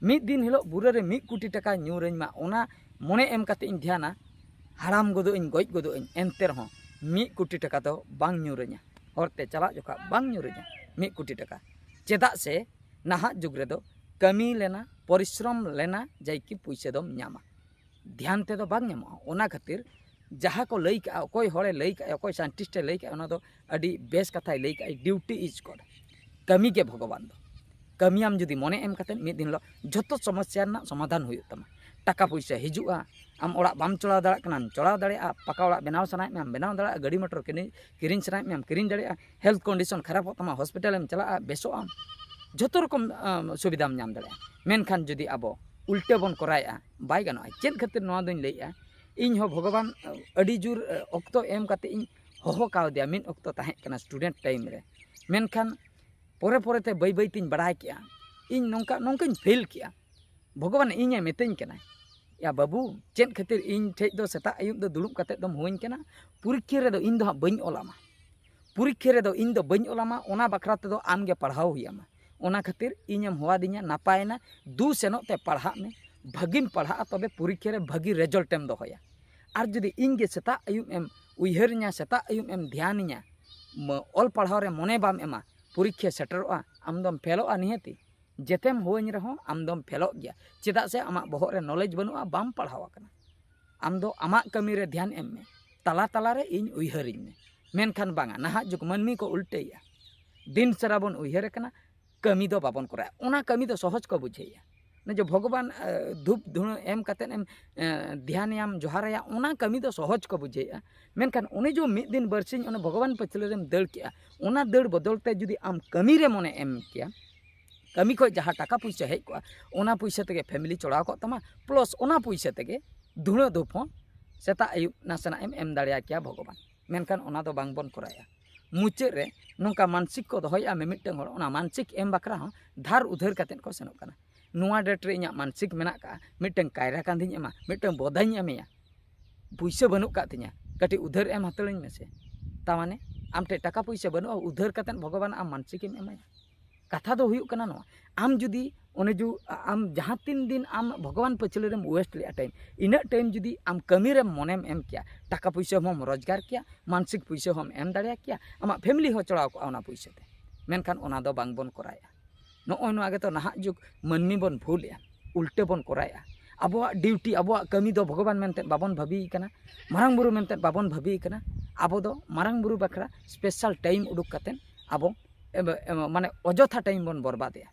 ᱢᱤᱫ ᱫᱤᱱ ᱦᱤᱞᱳᱜ ᱵᱩᱨᱟᱹ ᱨᱮ ᱢᱤᱫ ᱠᱳᱴᱤ ᱴᱟᱠᱟ ᱧᱩᱨᱟᱹᱧ ᱢᱟ, ᱚᱱᱟ ᱢᱚᱱᱮ ᱮᱢ ᱠᱟᱛᱮ ᱤᱧ ᱫᱷᱮᱭᱟᱱᱟ᱾ ᱦᱟᱲᱟᱢ ᱜᱚᱫᱚᱜ ᱟᱹᱧ, ᱜᱚᱡ ᱜᱚᱫᱚᱜ ᱟᱹᱧ, ᱮᱱᱛᱮ ᱨᱮᱦᱚᱸ ᱢᱤᱫ ᱠᱳᱴᱤ ᱴᱟᱠᱟ ᱫᱚ ᱵᱟᱝ ᱧᱩᱨᱟᱹᱧᱟ, ᱦᱚᱨᱛᱮ ᱪᱟᱞᱟᱜ ᱡᱚᱠᱷᱟ ᱵᱟᱝ ᱧᱩᱨᱟᱹᱧᱟ ᱢᱤᱫ ᱠᱳᱴᱤ ᱴᱟᱠᱟ᱾ ᱪᱮᱫᱟᱜ ᱥᱮ ᱱᱟᱦᱟᱜ ᱡᱩᱜᱽ ᱨᱮᱫᱚ ᱠᱟᱹᱢᱤ ᱞᱮᱱᱟ, ᱯᱚᱨᱤᱥᱨᱚᱢ ᱞᱮᱱᱟ, ᱡᱟᱭᱠᱤ ᱯᱩᱭᱥᱟᱹ ᱫᱚᱢ ᱧᱟᱢᱟ, ᱫᱷᱮᱭᱟᱱ ᱛᱮᱫᱚ ᱵᱟᱝ ᱧᱟᱢᱚᱜᱼᱟ᱾ ᱚᱱᱟ ᱠᱷᱟᱹᱛᱤᱨ ᱡᱟᱦᱟᱸ ᱠᱚ ᱞᱟᱹᱭ ᱠᱟᱜᱼᱟ, ᱚᱠᱚᱭ ᱦᱚᱲᱮ ᱞᱟᱹᱭ ᱠᱟᱜᱼᱟ, ᱚᱠᱚᱭ ᱥᱟᱭᱮᱱᱴᱤᱥᱴ ᱮ ᱞᱟᱹᱭ ᱠᱟᱜᱼᱟ, ᱚᱱᱟ ᱫᱚ ᱟᱹᱰᱤ ᱵᱮᱥ ᱠᱟᱛᱷᱟᱭ ᱞᱟᱹᱭ ᱠᱟᱜᱼᱟ, "Duty is God", ᱠᱟᱹᱢᱤ ᱜᱮ ᱵᱷᱚᱜᱚᱵᱟᱱ ᱫᱚ᱾ ᱠᱟᱹᱢᱤᱭᱟᱢ ᱡᱩᱫᱤ ᱢᱚᱱᱮ ᱮᱢ ᱠᱟᱛᱮ, ᱢᱤᱫ ᱫᱤᱱ ᱦᱤᱞᱳᱜ ᱡᱷᱚᱛᱚ ᱥᱚᱢᱚᱥᱥᱟ ᱨᱮᱱᱟᱜ ᱥᱚᱢᱟᱫᱷᱟᱱ ᱦᱩᱭᱩᱜ ᱛᱟᱢᱟ᱾ ᱴᱟᱠᱟ ᱯᱩᱭᱥᱟᱹ ᱦᱤᱡᱩᱜᱼᱟ, ᱟᱢ ᱚᱲᱟᱜ ᱵᱟᱢ ᱪᱚᱲᱟᱣ ᱫᱟᱲᱮᱭᱟᱜ ᱠᱟᱱᱟᱢ ᱪᱚᱲᱟᱣ ᱫᱟᱲᱮᱭᱟᱜᱼᱟ, ᱯᱟᱠᱟ ᱚᱲᱟᱜ ᱵᱮᱱᱟᱣ ᱥᱟᱱᱟᱭᱮᱫ ᱢᱮᱭᱟᱢ ᱵᱮᱱᱟᱣ ᱫᱟᱲᱮᱭᱟᱜᱼᱟ, ᱜᱟᱹᱰᱤ ᱢᱚᱴᱚᱨ ᱠᱤᱨᱤᱧ, ᱠᱤᱨᱤᱧ ᱥᱟᱱᱟᱭᱮᱫ ᱢᱮᱭᱟᱢ ᱠᱤᱨᱤᱧ ᱫᱟᱲᱮᱭᱟᱜᱼᱟ, health condition ᱠᱷᱟᱨᱟᱯᱚᱜ ᱛᱟᱢᱟ, ᱦᱚᱥᱯᱤᱴᱟᱞᱮᱢ ᱪᱟᱞᱟᱜᱼᱟ, ᱵᱮᱥᱚᱜ ᱟᱢ, ᱡᱷᱚᱛᱚ ᱨᱚᱠᱚᱢ ᱟᱢ, ᱥᱩᱵᱤᱫᱷᱟᱢ ᱧᱟᱢ ᱫᱟᱲᱮᱭᱟᱜᱼᱟ᱾ ᱢᱮᱱᱠᱷᱟᱱ ᱡᱩᱫᱤ ᱟᱵᱚ ᱩᱞᱴᱟᱹ ᱵᱚᱱ ᱠᱚᱨᱟᱣᱮᱫᱼᱟ, ᱵᱟᱭ ᱜᱟᱱᱚᱜᱼᱟ᱾ ᱪᱮᱫ ᱠᱷᱟᱹᱛᱤᱨ ᱱᱚᱣᱟ ᱫᱚᱧ ᱞᱟᱹᱭᱮᱫᱼᱟ? ᱤᱧ ᱦᱚᱸ ᱵᱷᱚᱜᱚᱵᱟᱱ ᱟᱹᱰᱤ ᱡᱳᱨ ᱚᱠᱛᱚ ᱮᱢ ᱠᱟᱛᱮ ᱤᱧ ᱦᱚᱦᱚ ᱠᱟᱣᱫᱮᱭᱟ ᱢᱤᱫ ᱚᱠᱛᱚ ᱛᱟᱦᱮᱸ ᱠᱟᱱᱟ student time ᱨᱮ, ᱢᱮᱱᱠᱷᱟᱱ ᱯᱚᱨᱮ ᱯᱚᱨᱮᱛᱮ ᱵᱟᱹᱭ ᱵᱟᱹᱭ ᱛᱤᱧ ᱵᱟᱲᱟᱭ ᱠᱮᱜᱼᱟ, ᱤᱧ ᱱᱚᱝᱠᱟ ᱱᱚᱝᱠᱟᱧ ᱯᱷᱮᱞ ᱠᱮᱜᱼᱟ᱾ ᱵᱷᱚᱜᱚᱵᱟᱱ ᱤᱧᱮ ᱢᱤᱛᱟᱹᱧ ᱠᱟᱱᱟᱭ, "ᱭᱟ ᱵᱟᱹᱵᱩ, ᱪᱮᱫ ᱠᱷᱟᱹᱛᱤᱨ ᱤᱧ ᱴᱷᱮᱡ ᱫᱚ ᱥᱮᱛᱟᱜ ᱟᱹᱭᱩᱵ ᱫᱚ ᱫᱩᱲᱩᱵ ᱠᱟᱛᱮ ᱫᱚᱢ ᱦᱩᱣᱟᱹᱧ ᱠᱟᱱᱟ? ᱯᱚᱨᱤᱠᱠᱷᱟ ᱨᱮᱫᱚ ᱤᱧ ᱫᱚ ᱦᱟᱸᱜ ᱵᱟᱹᱧ ᱚᱞ ᱟᱢᱟ, ᱯᱚᱨᱤᱠᱠᱷᱟ ᱨᱮᱫᱚ ᱤᱧ ᱫᱚ ᱵᱟᱹᱧ ᱚᱞ ᱟᱢᱟ, ᱚᱱᱟ ᱵᱟᱠᱷᱨᱟ ᱛᱮᱫᱚ ᱟᱢ ᱜᱮ ᱯᱟᱲᱦᱟᱣ ᱦᱩᱭ ᱟᱢᱟ᱾ ᱚᱱᱟ ᱠᱷᱟᱹᱛᱤᱨ ᱤᱧᱮᱢ ᱦᱚᱦᱚᱣᱟᱫᱤᱧᱟ, ᱱᱟᱯᱟᱭᱮᱱᱟ, ᱫᱩ ᱥᱮᱱᱚᱜ ᱛᱮ ᱯᱟᱲᱦᱟᱜ ᱢᱮ, ᱵᱷᱟᱹᱜᱤᱢ ᱯᱟᱲᱦᱟᱜᱼᱟ, ᱛᱚᱵᱮ ᱯᱚᱨᱤᱠᱠᱷᱟ ᱨᱮ ᱵᱷᱟᱹᱜᱤ ᱨᱮᱡᱟᱞᱴ ᱮᱢ ᱫᱚᱦᱚᱭᱟ᱾ ᱟᱨ ᱡᱩᱫᱤ ᱤᱧ ᱜᱮ ᱥᱮᱛᱟᱜ ᱟᱹᱭᱩᱵ ᱮᱢ ᱩᱭᱦᱟᱹᱨᱤᱧᱟ, ᱥᱮᱛᱟᱜ ᱟᱹᱭᱩᱵ ᱮᱢ ᱫᱷᱮᱭᱟᱱᱤᱧᱟ, ᱢ-, ᱚᱞ ᱯᱟᱲᱦᱟᱣ ᱨᱮ ᱢᱚᱱᱮ ᱵᱟᱢ ᱮᱢᱟ, ᱯᱚᱨᱤᱠᱠᱷᱟ ᱥᱮᱴᱮᱨᱚᱜᱼᱟ, ᱟᱢ ᱫᱚᱢ ᱯᱷᱮᱞᱚᱜᱼᱟ ᱱᱤᱦᱟᱹᱛᱤ᱾ ᱡᱮᱛᱮᱢ ᱦᱩᱣᱟᱹᱧ ᱨᱮᱦᱚᱸ ᱟᱢ ᱫᱚᱢ ᱯᱷᱮᱞᱚᱜ ᱜᱮᱭᱟ᱾ ᱪᱮᱫᱟᱜ ᱥᱮ ᱟᱢᱟᱜ ᱵᱚᱦᱚᱜ ᱨᱮ ᱱᱚᱞᱮᱡᱽ ᱵᱟᱹᱱᱩᱜᱼᱟ, ᱵᱟᱢ ᱯᱟᱲᱦᱟᱣ ᱟᱠᱟᱱᱟ᱾ ᱟᱢ ᱫᱚ ᱟᱢᱟᱜ ᱠᱟᱹᱢᱤ ᱨᱮ ᱫᱷᱮᱭᱟᱱ ᱮᱢ ᱢᱮ, ᱛᱟᱞᱟ ᱛᱟᱞᱟ ᱨᱮ ᱤᱧ ᱩᱭᱦᱟᱹᱨᱤᱧ ᱢᱮ᱾ ᱢᱮᱱᱠᱷᱟᱱ ᱵᱟᱝᱟ, ᱱᱟᱦᱟᱜ ᱡᱩᱜᱽ ᱢᱟᱹᱱᱢᱤ ᱠᱚ ᱩᱞᱴᱟᱹᱭᱮᱜᱼᱟ᱾ ᱫᱤᱱ ᱥᱟᱨᱟ ᱵᱚᱱ ᱩᱭᱦᱟᱹᱨᱮ ᱠᱟᱱᱟ, ᱠᱟᱹᱢᱤ ᱫᱚ ᱵᱟᱵᱚᱱ ᱠᱚᱨᱟᱣᱟ᱾ ᱚᱱᱟ ᱠᱟᱹᱢᱤ ᱫᱚ ᱥᱚᱦᱚᱡᱽ ᱠᱚ ᱵᱩᱡᱷᱟᱹᱣᱮᱜᱼᱟ᱾ ᱚᱱᱮ ᱡᱮ ᱵᱷᱚᱜᱚᱵᱟᱱ, ᱮ, ᱫᱷᱩᱯ ᱫᱷᱩᱬᱟᱹ ᱮᱢ ᱠᱟᱛᱮᱫ ᱮᱢ, ᱮ, ᱫᱷᱮᱭᱟᱱᱮᱭᱟᱢ, ᱡᱚᱦᱟᱨᱟᱭᱟ, ᱚᱱᱟ ᱠᱟᱹᱢᱤ ᱫᱚ ᱥᱚᱦᱚᱡᱽ ᱠᱚ ᱵᱩᱡᱷᱟᱹᱣᱮᱜᱼᱟ᱾ ᱢᱮᱱᱠᱷᱟᱱ ᱚᱱᱮ ᱡᱮ ᱢᱤᱫ ᱫᱤᱱ ᱵᱟᱨᱥᱤᱧ ᱚᱱᱮ ᱵᱷᱚᱜᱚᱵᱟᱱ ᱯᱟᱹᱪᱷᱞᱟᱹ ᱨᱮᱢ ᱫᱟᱹᱲ ᱠᱮᱜᱼᱟ, ᱚᱱᱟ ᱫᱟᱹᱲ ᱵᱚᱫᱚᱞ ᱛᱮ ᱡᱩᱫᱤ ᱟᱢ ᱠᱟᱹᱢᱤ ᱨᱮ ᱢᱚᱱᱮ ᱮᱢ ᱠᱮᱭᱟ, ᱠᱟᱹᱢᱤ ᱠᱷᱚᱡ ᱡᱟᱦᱟᱸ ᱴᱟᱠᱟ ᱯᱩᱭᱥᱟᱹ ᱦᱮᱡ ᱠᱚᱜᱼᱟ, ᱚᱱᱟ ᱯᱩᱭᱥᱟᱹ ᱛᱮᱜᱮ ᱯᱷᱮᱢᱤᱞᱤ ᱪᱚᱲᱟᱣ ᱠᱚᱜ ᱛᱟᱢᱟ, ᱯᱞᱟᱥ ᱚᱱᱟ ᱯᱩᱭᱥᱟᱹ ᱛᱮᱜᱮ ᱫᱷᱩᱬᱟᱹ ᱫᱷᱩᱯ ᱦᱚᱸ ᱥᱮᱛᱟᱜ ᱟᱹᱭᱩᱵ ᱱᱟᱥᱮᱱᱟᱜ ᱮᱢ ᱮᱢ ᱫᱟᱲᱮᱭᱟ ᱠᱮᱭᱟ ᱵᱷᱚᱜᱚᱵᱟᱱ᱾ ᱢᱮᱱᱠᱷᱟᱱ ᱚᱱᱟ ᱫᱚ ᱵᱟᱝ ᱵᱚᱱ ᱠᱚᱨᱟᱣᱮᱜᱼᱟ᱾ ᱢᱩᱪᱟᱹᱫ ᱨᱮ ᱱᱚᱝᱠᱟ ᱢᱟᱱᱥᱤᱠ ᱠᱚ ᱫᱚᱦᱚᱭᱮᱜᱼᱟ, ᱢᱤᱢᱤᱫᱴᱟᱝ ᱦᱚᱲ ᱚᱱᱟ ᱢᱟᱱᱥᱤᱠ ᱮᱢ ᱵᱟᱠᱷᱨᱟ ᱦᱚᱸ ᱫᱷᱟᱨ ᱩᱫᱷᱟᱹᱨ ᱠᱟᱛᱮᱫ ᱠᱚ ᱥᱮᱱᱚᱜ ᱠᱟᱱᱟ᱾ ᱱᱚᱣᱟ ᱰᱮᱴ ᱨᱮ ᱤᱧᱟᱹᱜ ᱢᱟᱱᱥᱤᱠ ᱢᱮᱱᱟᱜ ᱠᱟᱜᱼᱟ, ᱢᱤᱫᱴᱟᱝ ᱠᱟᱭᱨᱟ ᱠᱟᱸᱫᱷᱤᱧ ᱮᱢᱟ, ᱢᱤᱫᱴᱟᱝ ᱵᱚᱫᱟᱧ ᱮᱢᱮᱭᱟ, ᱯᱩᱭᱥᱟᱹ ᱵᱟᱹᱱᱩᱜ ᱠᱟᱜ ᱛᱤᱧᱟ, ᱠᱟᱹᱴᱤᱡ ᱩᱫᱷᱟᱹᱨ ᱮᱢ ᱦᱟᱛᱟᱲᱟᱹᱧ ᱢᱮᱥᱮ᱾ ᱛᱟ ᱢᱟᱱᱮ ᱟᱢ ᱴᱷᱮᱡ ᱴᱟᱠᱟ ᱯᱩᱭᱥᱟᱹ ᱵᱟᱹᱱᱩᱜᱼᱟ, ᱩᱫᱷᱟᱹᱨ ᱠᱟᱛᱮᱫ ᱵᱷᱚᱜᱚᱵᱟᱱ ᱟᱢ ᱢᱟᱱᱥᱤᱠ ᱮᱢ ᱮᱢᱟᱭᱟ᱾ ᱠᱟᱛᱷᱟ ᱫᱚ ᱦᱩᱭᱩᱜ ᱠᱟᱱᱟ ᱱᱚᱣᱟ, ᱟᱢ ᱡᱩᱫᱤ ᱚᱱᱮ ᱡᱩ-, ᱟᱢ ᱡᱟᱦᱟᱸ ᱛᱤᱱ ᱫᱤᱱ ᱟᱢ ᱵᱷᱚᱜᱚᱵᱟᱱ ᱯᱟᱹᱪᱷᱞᱟᱹ ᱨᱮᱢ ᱳᱭᱮᱥᱴ ᱞᱮᱜᱼᱟ ᱴᱟᱭᱤᱢ, ᱤᱱᱟᱹᱜ ᱴᱟᱭᱤᱢ ᱡᱩᱫᱤ ᱟᱢ ᱠᱟᱹᱢᱤ ᱨᱮᱢ ᱢᱚᱱᱮᱢ ᱮᱢ ᱠᱮᱭᱟ, ᱴᱟᱠᱟ ᱯᱩᱭᱥᱟᱹ ᱦᱚᱸᱢ ᱨᱳᱡᱽᱜᱟᱨ ᱠᱮᱭᱟ, ᱢᱟᱱᱥᱤᱠ ᱯᱩᱭᱥᱟᱹ ᱦᱚᱸᱢ ᱮᱢ ᱫᱟᱲᱮᱭᱟ ᱠᱮᱭᱟ, ᱟᱢᱟᱜ ᱯᱷᱮᱢᱤᱞᱤ ᱦᱚᱸ ᱪᱚᱲᱟᱣ ᱠᱚᱜᱼᱟ ᱚᱱᱟ ᱯᱩᱭᱥᱟᱹ ᱛᱮ᱾ ᱢᱮᱱᱠᱷᱟᱱ ᱚᱱᱟ ᱫᱚ ᱵᱟᱝ ᱵᱚᱱ ᱠᱚᱨᱟᱣᱮᱜᱼᱟ᱾ ᱱᱚᱜᱼᱚᱭ ᱱᱚᱣᱟ ᱜᱮᱛᱚ ᱱᱟᱦᱟᱜ ᱡᱩᱜᱽ ᱢᱟᱹᱱᱢᱤ ᱵᱚᱱ ᱵᱷᱩᱞᱮᱜᱼᱟ, ᱩᱞᱴᱟᱹ ᱵᱚᱱ ᱠᱚᱨᱟᱣᱮᱜᱼᱟ᱾ ᱟᱵᱚᱣᱟᱜ ᱰᱤᱭᱩᱴᱤ, ᱟᱵᱚᱣᱟᱜ ᱠᱟᱹᱢᱤ ᱫᱚ ᱵᱷᱚᱜᱚᱵᱟᱱ ᱢᱮᱱᱛᱮ ᱵᱟᱵᱚᱱ ᱵᱷᱟᱹᱵᱤᱭᱮ ᱠᱟᱱᱟ, ᱢᱟᱨᱟᱝ ᱵᱩᱨᱩ ᱢᱮᱱᱛᱮ ᱵᱟᱵᱚᱱ ᱵᱷᱟᱹᱵᱤᱭᱮ ᱠᱟᱱᱟ᱾ ᱟᱵᱚ ᱫᱚ ᱢᱟᱨᱟᱝ ᱵᱩᱨᱩ ᱵᱟᱠᱷᱨᱟ ᱥᱯᱮᱥᱟᱞ ᱴᱟᱭᱤᱢ ᱩᱰᱩᱠ ᱠᱟᱛᱮᱫ ᱟᱵᱚ ᱮᱵ-, ᱮᱵ-, ᱢᱟᱱᱮ ᱚᱡᱚᱛᱷᱟ ᱴᱟᱭᱤᱢ ᱵᱚᱱ ᱵᱚᱨᱵᱟᱫᱮᱜᱼᱟ᱾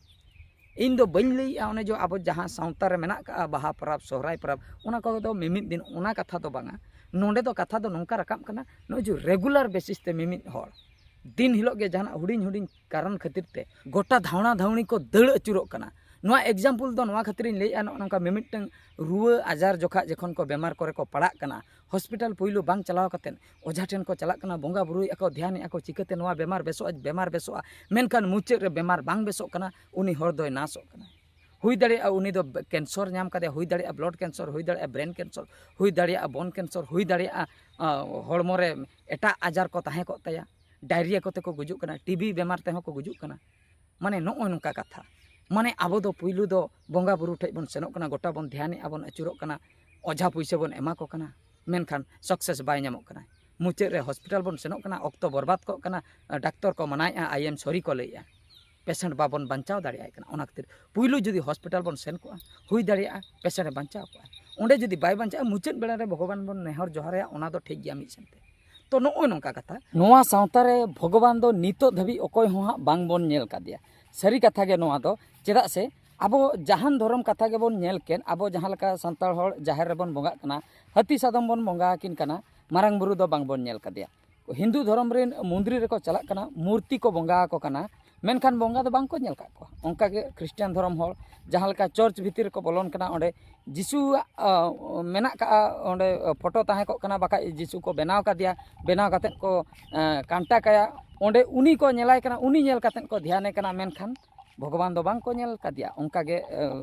ᱤᱧ ᱫᱚ ᱵᱟᱹᱧ ᱞᱟᱹᱭᱮᱜᱼᱟ ᱚᱱᱮ ᱡᱮ ᱟᱵᱚ ᱡᱟᱦᱟᱸ ᱥᱟᱶᱛᱟ ᱨᱮ ᱢᱮᱱᱟᱜ ᱠᱟᱜᱼᱟ, ᱵᱟᱦᱟ ᱯᱚᱨᱚᱵᱽ, ᱥᱚᱦᱨᱟᱭ ᱯᱚᱨᱚᱵᱽ, ᱚᱱᱟ ᱠᱚᱫᱚ ᱢᱤᱢᱤᱫ ᱫᱤᱱ, ᱚᱱᱟ ᱠᱟᱛᱷᱟ ᱫᱚ ᱵᱟᱝᱟ᱾ ᱱᱚᱰᱮ ᱫᱚ ᱠᱟᱛᱷᱟ ᱫᱚ ᱱᱚᱝᱠᱟ ᱨᱟᱠᱟᱵ ᱠᱟᱱᱟ, ᱱᱚᱜᱼᱚᱭ ᱡᱮ ᱨᱮᱜᱩᱞᱟᱨ ᱵᱮᱥᱤᱥ ᱛᱮ ᱢᱤᱢᱤᱫ ᱦᱚᱲ ᱫᱤᱱ ᱦᱤᱞᱳᱜ ᱜᱮ ᱡᱟᱦᱟᱱᱟᱜ ᱦᱩᱰᱤᱧ ᱦᱩᱰᱤᱧ ᱠᱟᱨᱚᱱ ᱠᱷᱟᱹᱛᱤᱨ ᱛᱮ ᱜᱚᱴᱟ ᱫᱷᱟᱣᱬᱟ ᱫᱷᱟᱣᱬᱤ ᱠᱚ ᱫᱟᱹᱲ ᱟᱹᱪᱩᱨᱚᱜ ᱠᱟᱱᱟ᱾ ᱱᱚᱣᱟ ᱮᱠᱡᱟᱢᱯᱚᱞ ᱫᱚ ᱱᱚᱣᱟ ᱠᱷᱟᱹᱛᱤᱨᱤᱧ ᱞᱟᱹᱭᱮᱜᱼᱟ, ᱱᱚᱜᱼᱚ ᱱᱚᱝᱠᱟ ᱢᱤᱢᱤᱫᱴᱟᱝ ᱨᱩᱣᱟᱹ ᱟᱡᱟᱨ ᱡᱚᱠᱷᱟᱡ ᱡᱚᱠᱷᱚᱱ ᱠᱚ ᱵᱮᱢᱟᱨ ᱠᱚᱨᱮ ᱠᱚ ᱯᱟᱲᱟᱜ ᱠᱟᱱᱟ, ᱦᱚᱥᱯᱤᱴᱟᱞ ᱯᱩᱭᱞᱩ ᱵᱟᱝ ᱪᱟᱞᱟᱣ ᱠᱟᱛᱮᱫ ᱚᱡᱷᱟ ᱴᱷᱮᱱ ᱠᱚ ᱪᱟᱞᱟᱜ ᱠᱟᱱᱟ, ᱵᱚᱸᱜᱟ ᱵᱩᱨᱩᱭᱮᱜᱼᱟ ᱠᱚ, ᱫᱷᱮᱭᱟᱱᱮᱜᱼᱟ ᱠᱚ, ᱪᱤᱠᱟᱹᱛᱮ ᱱᱚᱣᱟ ᱵᱮᱢᱟᱨ ᱵᱮᱥᱚᱜᱼᱟ, ᱵᱮᱢᱟᱨ ᱵᱮᱥᱚᱜᱼᱟ, ᱢᱮᱱᱠᱷᱟᱱ ᱢᱩᱪᱟᱹᱫ ᱨᱮ ᱵᱮᱢᱟᱨ ᱵᱟᱝ ᱵᱮᱥᱚᱜ ᱠᱟᱱᱟ, ᱩᱱᱤ ᱦᱚᱲ ᱫᱚᱭ ᱱᱟᱥᱚᱜ ᱠᱟᱱᱟ᱾ ᱦᱩᱭ ᱫᱟᱲᱮᱭᱟᱜᱼᱟ ᱩᱱᱤ ᱫᱚ ᱠᱮᱱᱥᱚᱨ ᱧᱟᱢ ᱠᱟᱫᱮᱭᱟ, ᱦᱩᱭ ᱫᱟᱲᱮᱭᱟᱜᱼᱟ ᱵᱞᱚᱰ ᱠᱮᱱᱥᱚᱨ, ᱦᱩᱭ ᱫᱟᱲᱮᱭᱟᱜᱼᱟ ᱵᱨᱮᱱ ᱠᱮᱱᱥᱚᱨ, ᱦᱩᱭ ᱫᱟᱲᱮᱭᱟᱜᱼᱟ ᱵᱳᱱ ᱠᱮᱱᱥᱚᱨ, ᱦᱩᱭ ᱫᱟᱲᱮᱭᱟᱜᱼᱟ, ᱟ, ᱦᱚᱲᱢᱚ ᱨᱮ ᱮᱴᱟᱜ ᱟᱡᱟᱨ ᱠᱚ ᱛᱟᱦᱮᱸ ᱠᱚᱜ ᱛᱟᱭᱟ, ᱰᱟᱭᱨᱤᱭᱟ ᱠᱚᱛᱮ ᱠᱚ ᱜᱩᱡᱩᱜ ᱠᱟᱱᱟ, ᱴᱤᱵᱤ ᱵᱮᱢᱟᱨ ᱛᱮᱦᱚᱸ ᱠᱚ ᱜᱩᱡᱩᱜ ᱠᱟᱱᱟ᱾ ᱢᱟᱱᱮ ᱱᱚᱜᱼᱚᱭ ᱱᱚᱝᱠᱟ ᱠᱟᱛᱷᱟ᱾ ᱢᱟᱱᱮ ᱟᱵᱚ ᱫᱚ ᱯᱩᱭᱞᱩ ᱫᱚ ᱵᱚᱸᱜᱟ ᱵᱩᱨᱩ ᱴᱷᱮᱡ ᱵᱚᱱ ᱥᱮᱱᱚᱜ ᱠᱟᱱᱟ, ᱜᱚᱴᱟ ᱵᱚᱱ ᱫᱷᱮᱭᱟᱱᱮᱜᱼᱟ, ᱵᱚᱱ ᱟᱹᱪᱩᱨᱚᱜ ᱠᱟᱱᱟ, ᱚᱡᱷᱟ ᱯᱩᱭᱥᱟᱹ ᱵᱚᱱ ᱮᱢᱟ ᱠᱚ ᱠᱟᱱᱟ, ᱢᱮᱱᱠᱷᱟᱱ ᱥᱟᱠᱥᱮᱥ ᱵᱟᱭ ᱧᱟᱢᱚᱜ ᱠᱟᱱᱟ᱾ ᱢᱩᱪᱟᱹᱫ ᱨᱮ ᱦᱚᱥᱯᱤᱴᱟᱞ ᱵᱚᱱ ᱥᱮᱱᱚᱜ ᱠᱟᱱᱟ, ᱚᱠᱛᱚ ᱵᱚᱨᱵᱟᱫ ᱠᱚᱜ ᱠᱟᱱᱟ, ᱰᱟᱠᱛᱚᱨ ᱠᱚ ᱢᱟᱱᱟᱭᱮᱫᱼᱟ, "I am sorry" ᱠᱚ ᱞᱟᱹᱭᱮᱫᱼᱟ, ᱯᱮᱥᱮᱱᱴ ᱵᱟᱵᱚᱱ ᱵᱟᱧᱪᱟᱣ ᱫᱟᱲᱮᱭᱟᱭ ᱠᱟᱱᱟ᱾ ᱚᱱᱟ ᱠᱷᱟᱹᱛᱤᱨ ᱯᱩᱭᱞᱩ ᱡᱩᱫᱤ ᱦᱚᱥᱯᱤᱴᱟᱞ ᱵᱚᱱ ᱥᱮᱱ ᱠᱚᱜᱼᱟ, ᱦᱩᱭ ᱫᱟᱲᱮᱭᱟᱜᱼᱟ ᱯᱮᱥᱮᱱᱴ ᱮ ᱵᱟᱧᱪᱟᱣ ᱠᱚᱜᱼᱟ᱾ ᱚᱸᱰᱮ ᱡᱩᱫᱤ ᱵᱟᱭ ᱵᱟᱧᱪᱟᱜᱼᱟ, ᱢᱩᱪᱟᱹᱫ ᱵᱮᱲᱟ ᱨᱮ ᱵᱷᱚᱜᱚᱵᱟᱱ ᱵᱚᱱ ᱱᱮᱦᱚᱨ ᱡᱚᱦᱟᱨᱟᱭᱟ, ᱚᱱᱟ ᱫᱚ ᱴᱷᱤᱠ ᱜᱮᱭᱟ ᱢᱤᱫ ᱥᱮᱱᱛᱮ᱾ ᱛᱚ ᱱᱚᱜᱼᱚᱭ ᱱᱚᱝᱠᱟ ᱠᱟᱛᱷᱟ, ᱱᱚᱣᱟ ᱥᱟᱶᱛᱟ ᱨᱮ ᱵᱷᱚᱜᱚᱵᱟᱱ ᱫᱚ ᱱᱤᱛᱚᱜ ᱫᱷᱟᱹᱵᱤᱡ ᱚᱠᱚᱭ ᱦᱚᱸ ᱦᱟᱸᱜ ᱵᱟᱝ ᱵᱚᱱ ᱧᱮᱞ ᱠᱟᱫᱮᱭᱟ᱾ ᱥᱟᱹᱨᱤ ᱠᱟᱛᱷᱟ ᱜᱮ ᱱᱚᱣᱟ ᱫᱚ, ᱪᱮᱫᱟᱜ ᱥᱮ ᱟᱵᱚ ᱡᱟᱦᱟᱱ ᱫᱷᱚᱨᱚᱢ ᱠᱟᱛᱷᱟ ᱜᱮᱵᱚᱱ ᱧᱮᱞ ᱠᱮᱫ, ᱟᱵᱚ ᱡᱟᱦᱟᱸ ᱞᱮᱠᱟ ᱥᱟᱱᱛᱟᱲ ᱦᱚᱲ ᱡᱟᱦᱮᱨ ᱨᱮᱵᱚᱱ ᱵᱚᱸᱜᱟᱜ ᱠᱟᱱᱟ, ᱦᱟᱹᱛᱤ ᱥᱟᱫᱚᱢ ᱵᱚᱱ ᱵᱚᱸᱜᱟ ᱟᱹᱠᱤᱱ ᱠᱟᱱᱟ, ᱢᱟᱨᱟᱝ ᱵᱩᱨᱩ ᱫᱚ ᱵᱟᱝ ᱵᱚᱱ ᱧᱮᱞ ᱠᱟᱫᱮᱭᱟ᱾ ᱦᱤᱱᱫᱩ ᱫᱷᱚᱨᱚᱢ ᱨᱮᱱ ᱢᱚᱱᱫᱤᱨ ᱨᱮᱠᱚ ᱪᱟᱞᱟᱜ ᱠᱟᱱᱟ, ᱢᱩᱨᱛᱤ ᱠᱚ ᱵᱚᱸᱜᱟ ᱟᱠᱚ ᱠᱟᱱᱟ, ᱢᱮᱱᱠᱷᱟᱱ ᱵᱚᱸᱜᱟ ᱫᱚ ᱵᱟᱝ ᱠᱚ ᱧᱮᱞ ᱠᱟᱜ ᱠᱚᱣᱟ᱾ ᱚᱱᱠᱟ ᱜᱮ ᱠᱷᱨᱤᱥᱴᱟᱱ ᱫᱷᱚᱨᱚᱢ ᱦᱚᱲ ᱡᱟᱦᱟᱸ ᱞᱮᱠᱟ ᱪᱟᱨᱪ ᱵᱷᱤᱛᱤᱨ ᱨᱮᱠᱚ ᱵᱚᱞᱚᱱ ᱠᱟᱱᱟ, ᱚᱸᱰᱮ ᱡᱤᱥᱩᱣᱟᱜ ᱢᱮᱱᱟᱜ ᱠᱟᱜᱼᱟ, ᱚᱸᱰᱮ ᱯᱷᱳᱴᱳ ᱛᱟᱦᱮᱸ ᱠᱚᱜ ᱠᱟᱱᱟ, ᱵᱟᱠᱷᱟᱡ ᱡᱤᱥᱩ ᱠᱚ ᱵᱮᱱᱟᱣ ᱠᱟᱫᱮᱭᱟ, ᱵᱮᱱᱟᱣ ᱠᱟᱛᱮᱫ ᱠᱚ ᱠᱟᱱᱴᱟ ᱠᱟᱭᱟ, ᱚᱸᱰᱮ ᱩᱱᱤ ᱠᱚ ᱧᱮᱞᱟᱭ ᱠᱟᱱᱟ, ᱩᱱᱤ ᱧᱮᱞ ᱠᱟᱛᱮᱫ ᱠᱚ ᱫᱷᱮᱭᱟᱱᱮ ᱠᱟᱱᱟ, ᱢᱮᱱᱠᱷᱟᱱ ᱵᱷᱚᱜᱚᱵᱟᱱ ᱫᱚ ᱵᱟᱝ ᱠᱚ ᱧᱮᱞ ᱠᱟᱫᱮᱭᱟ᱾ ᱚᱱᱠᱟ ᱜᱮ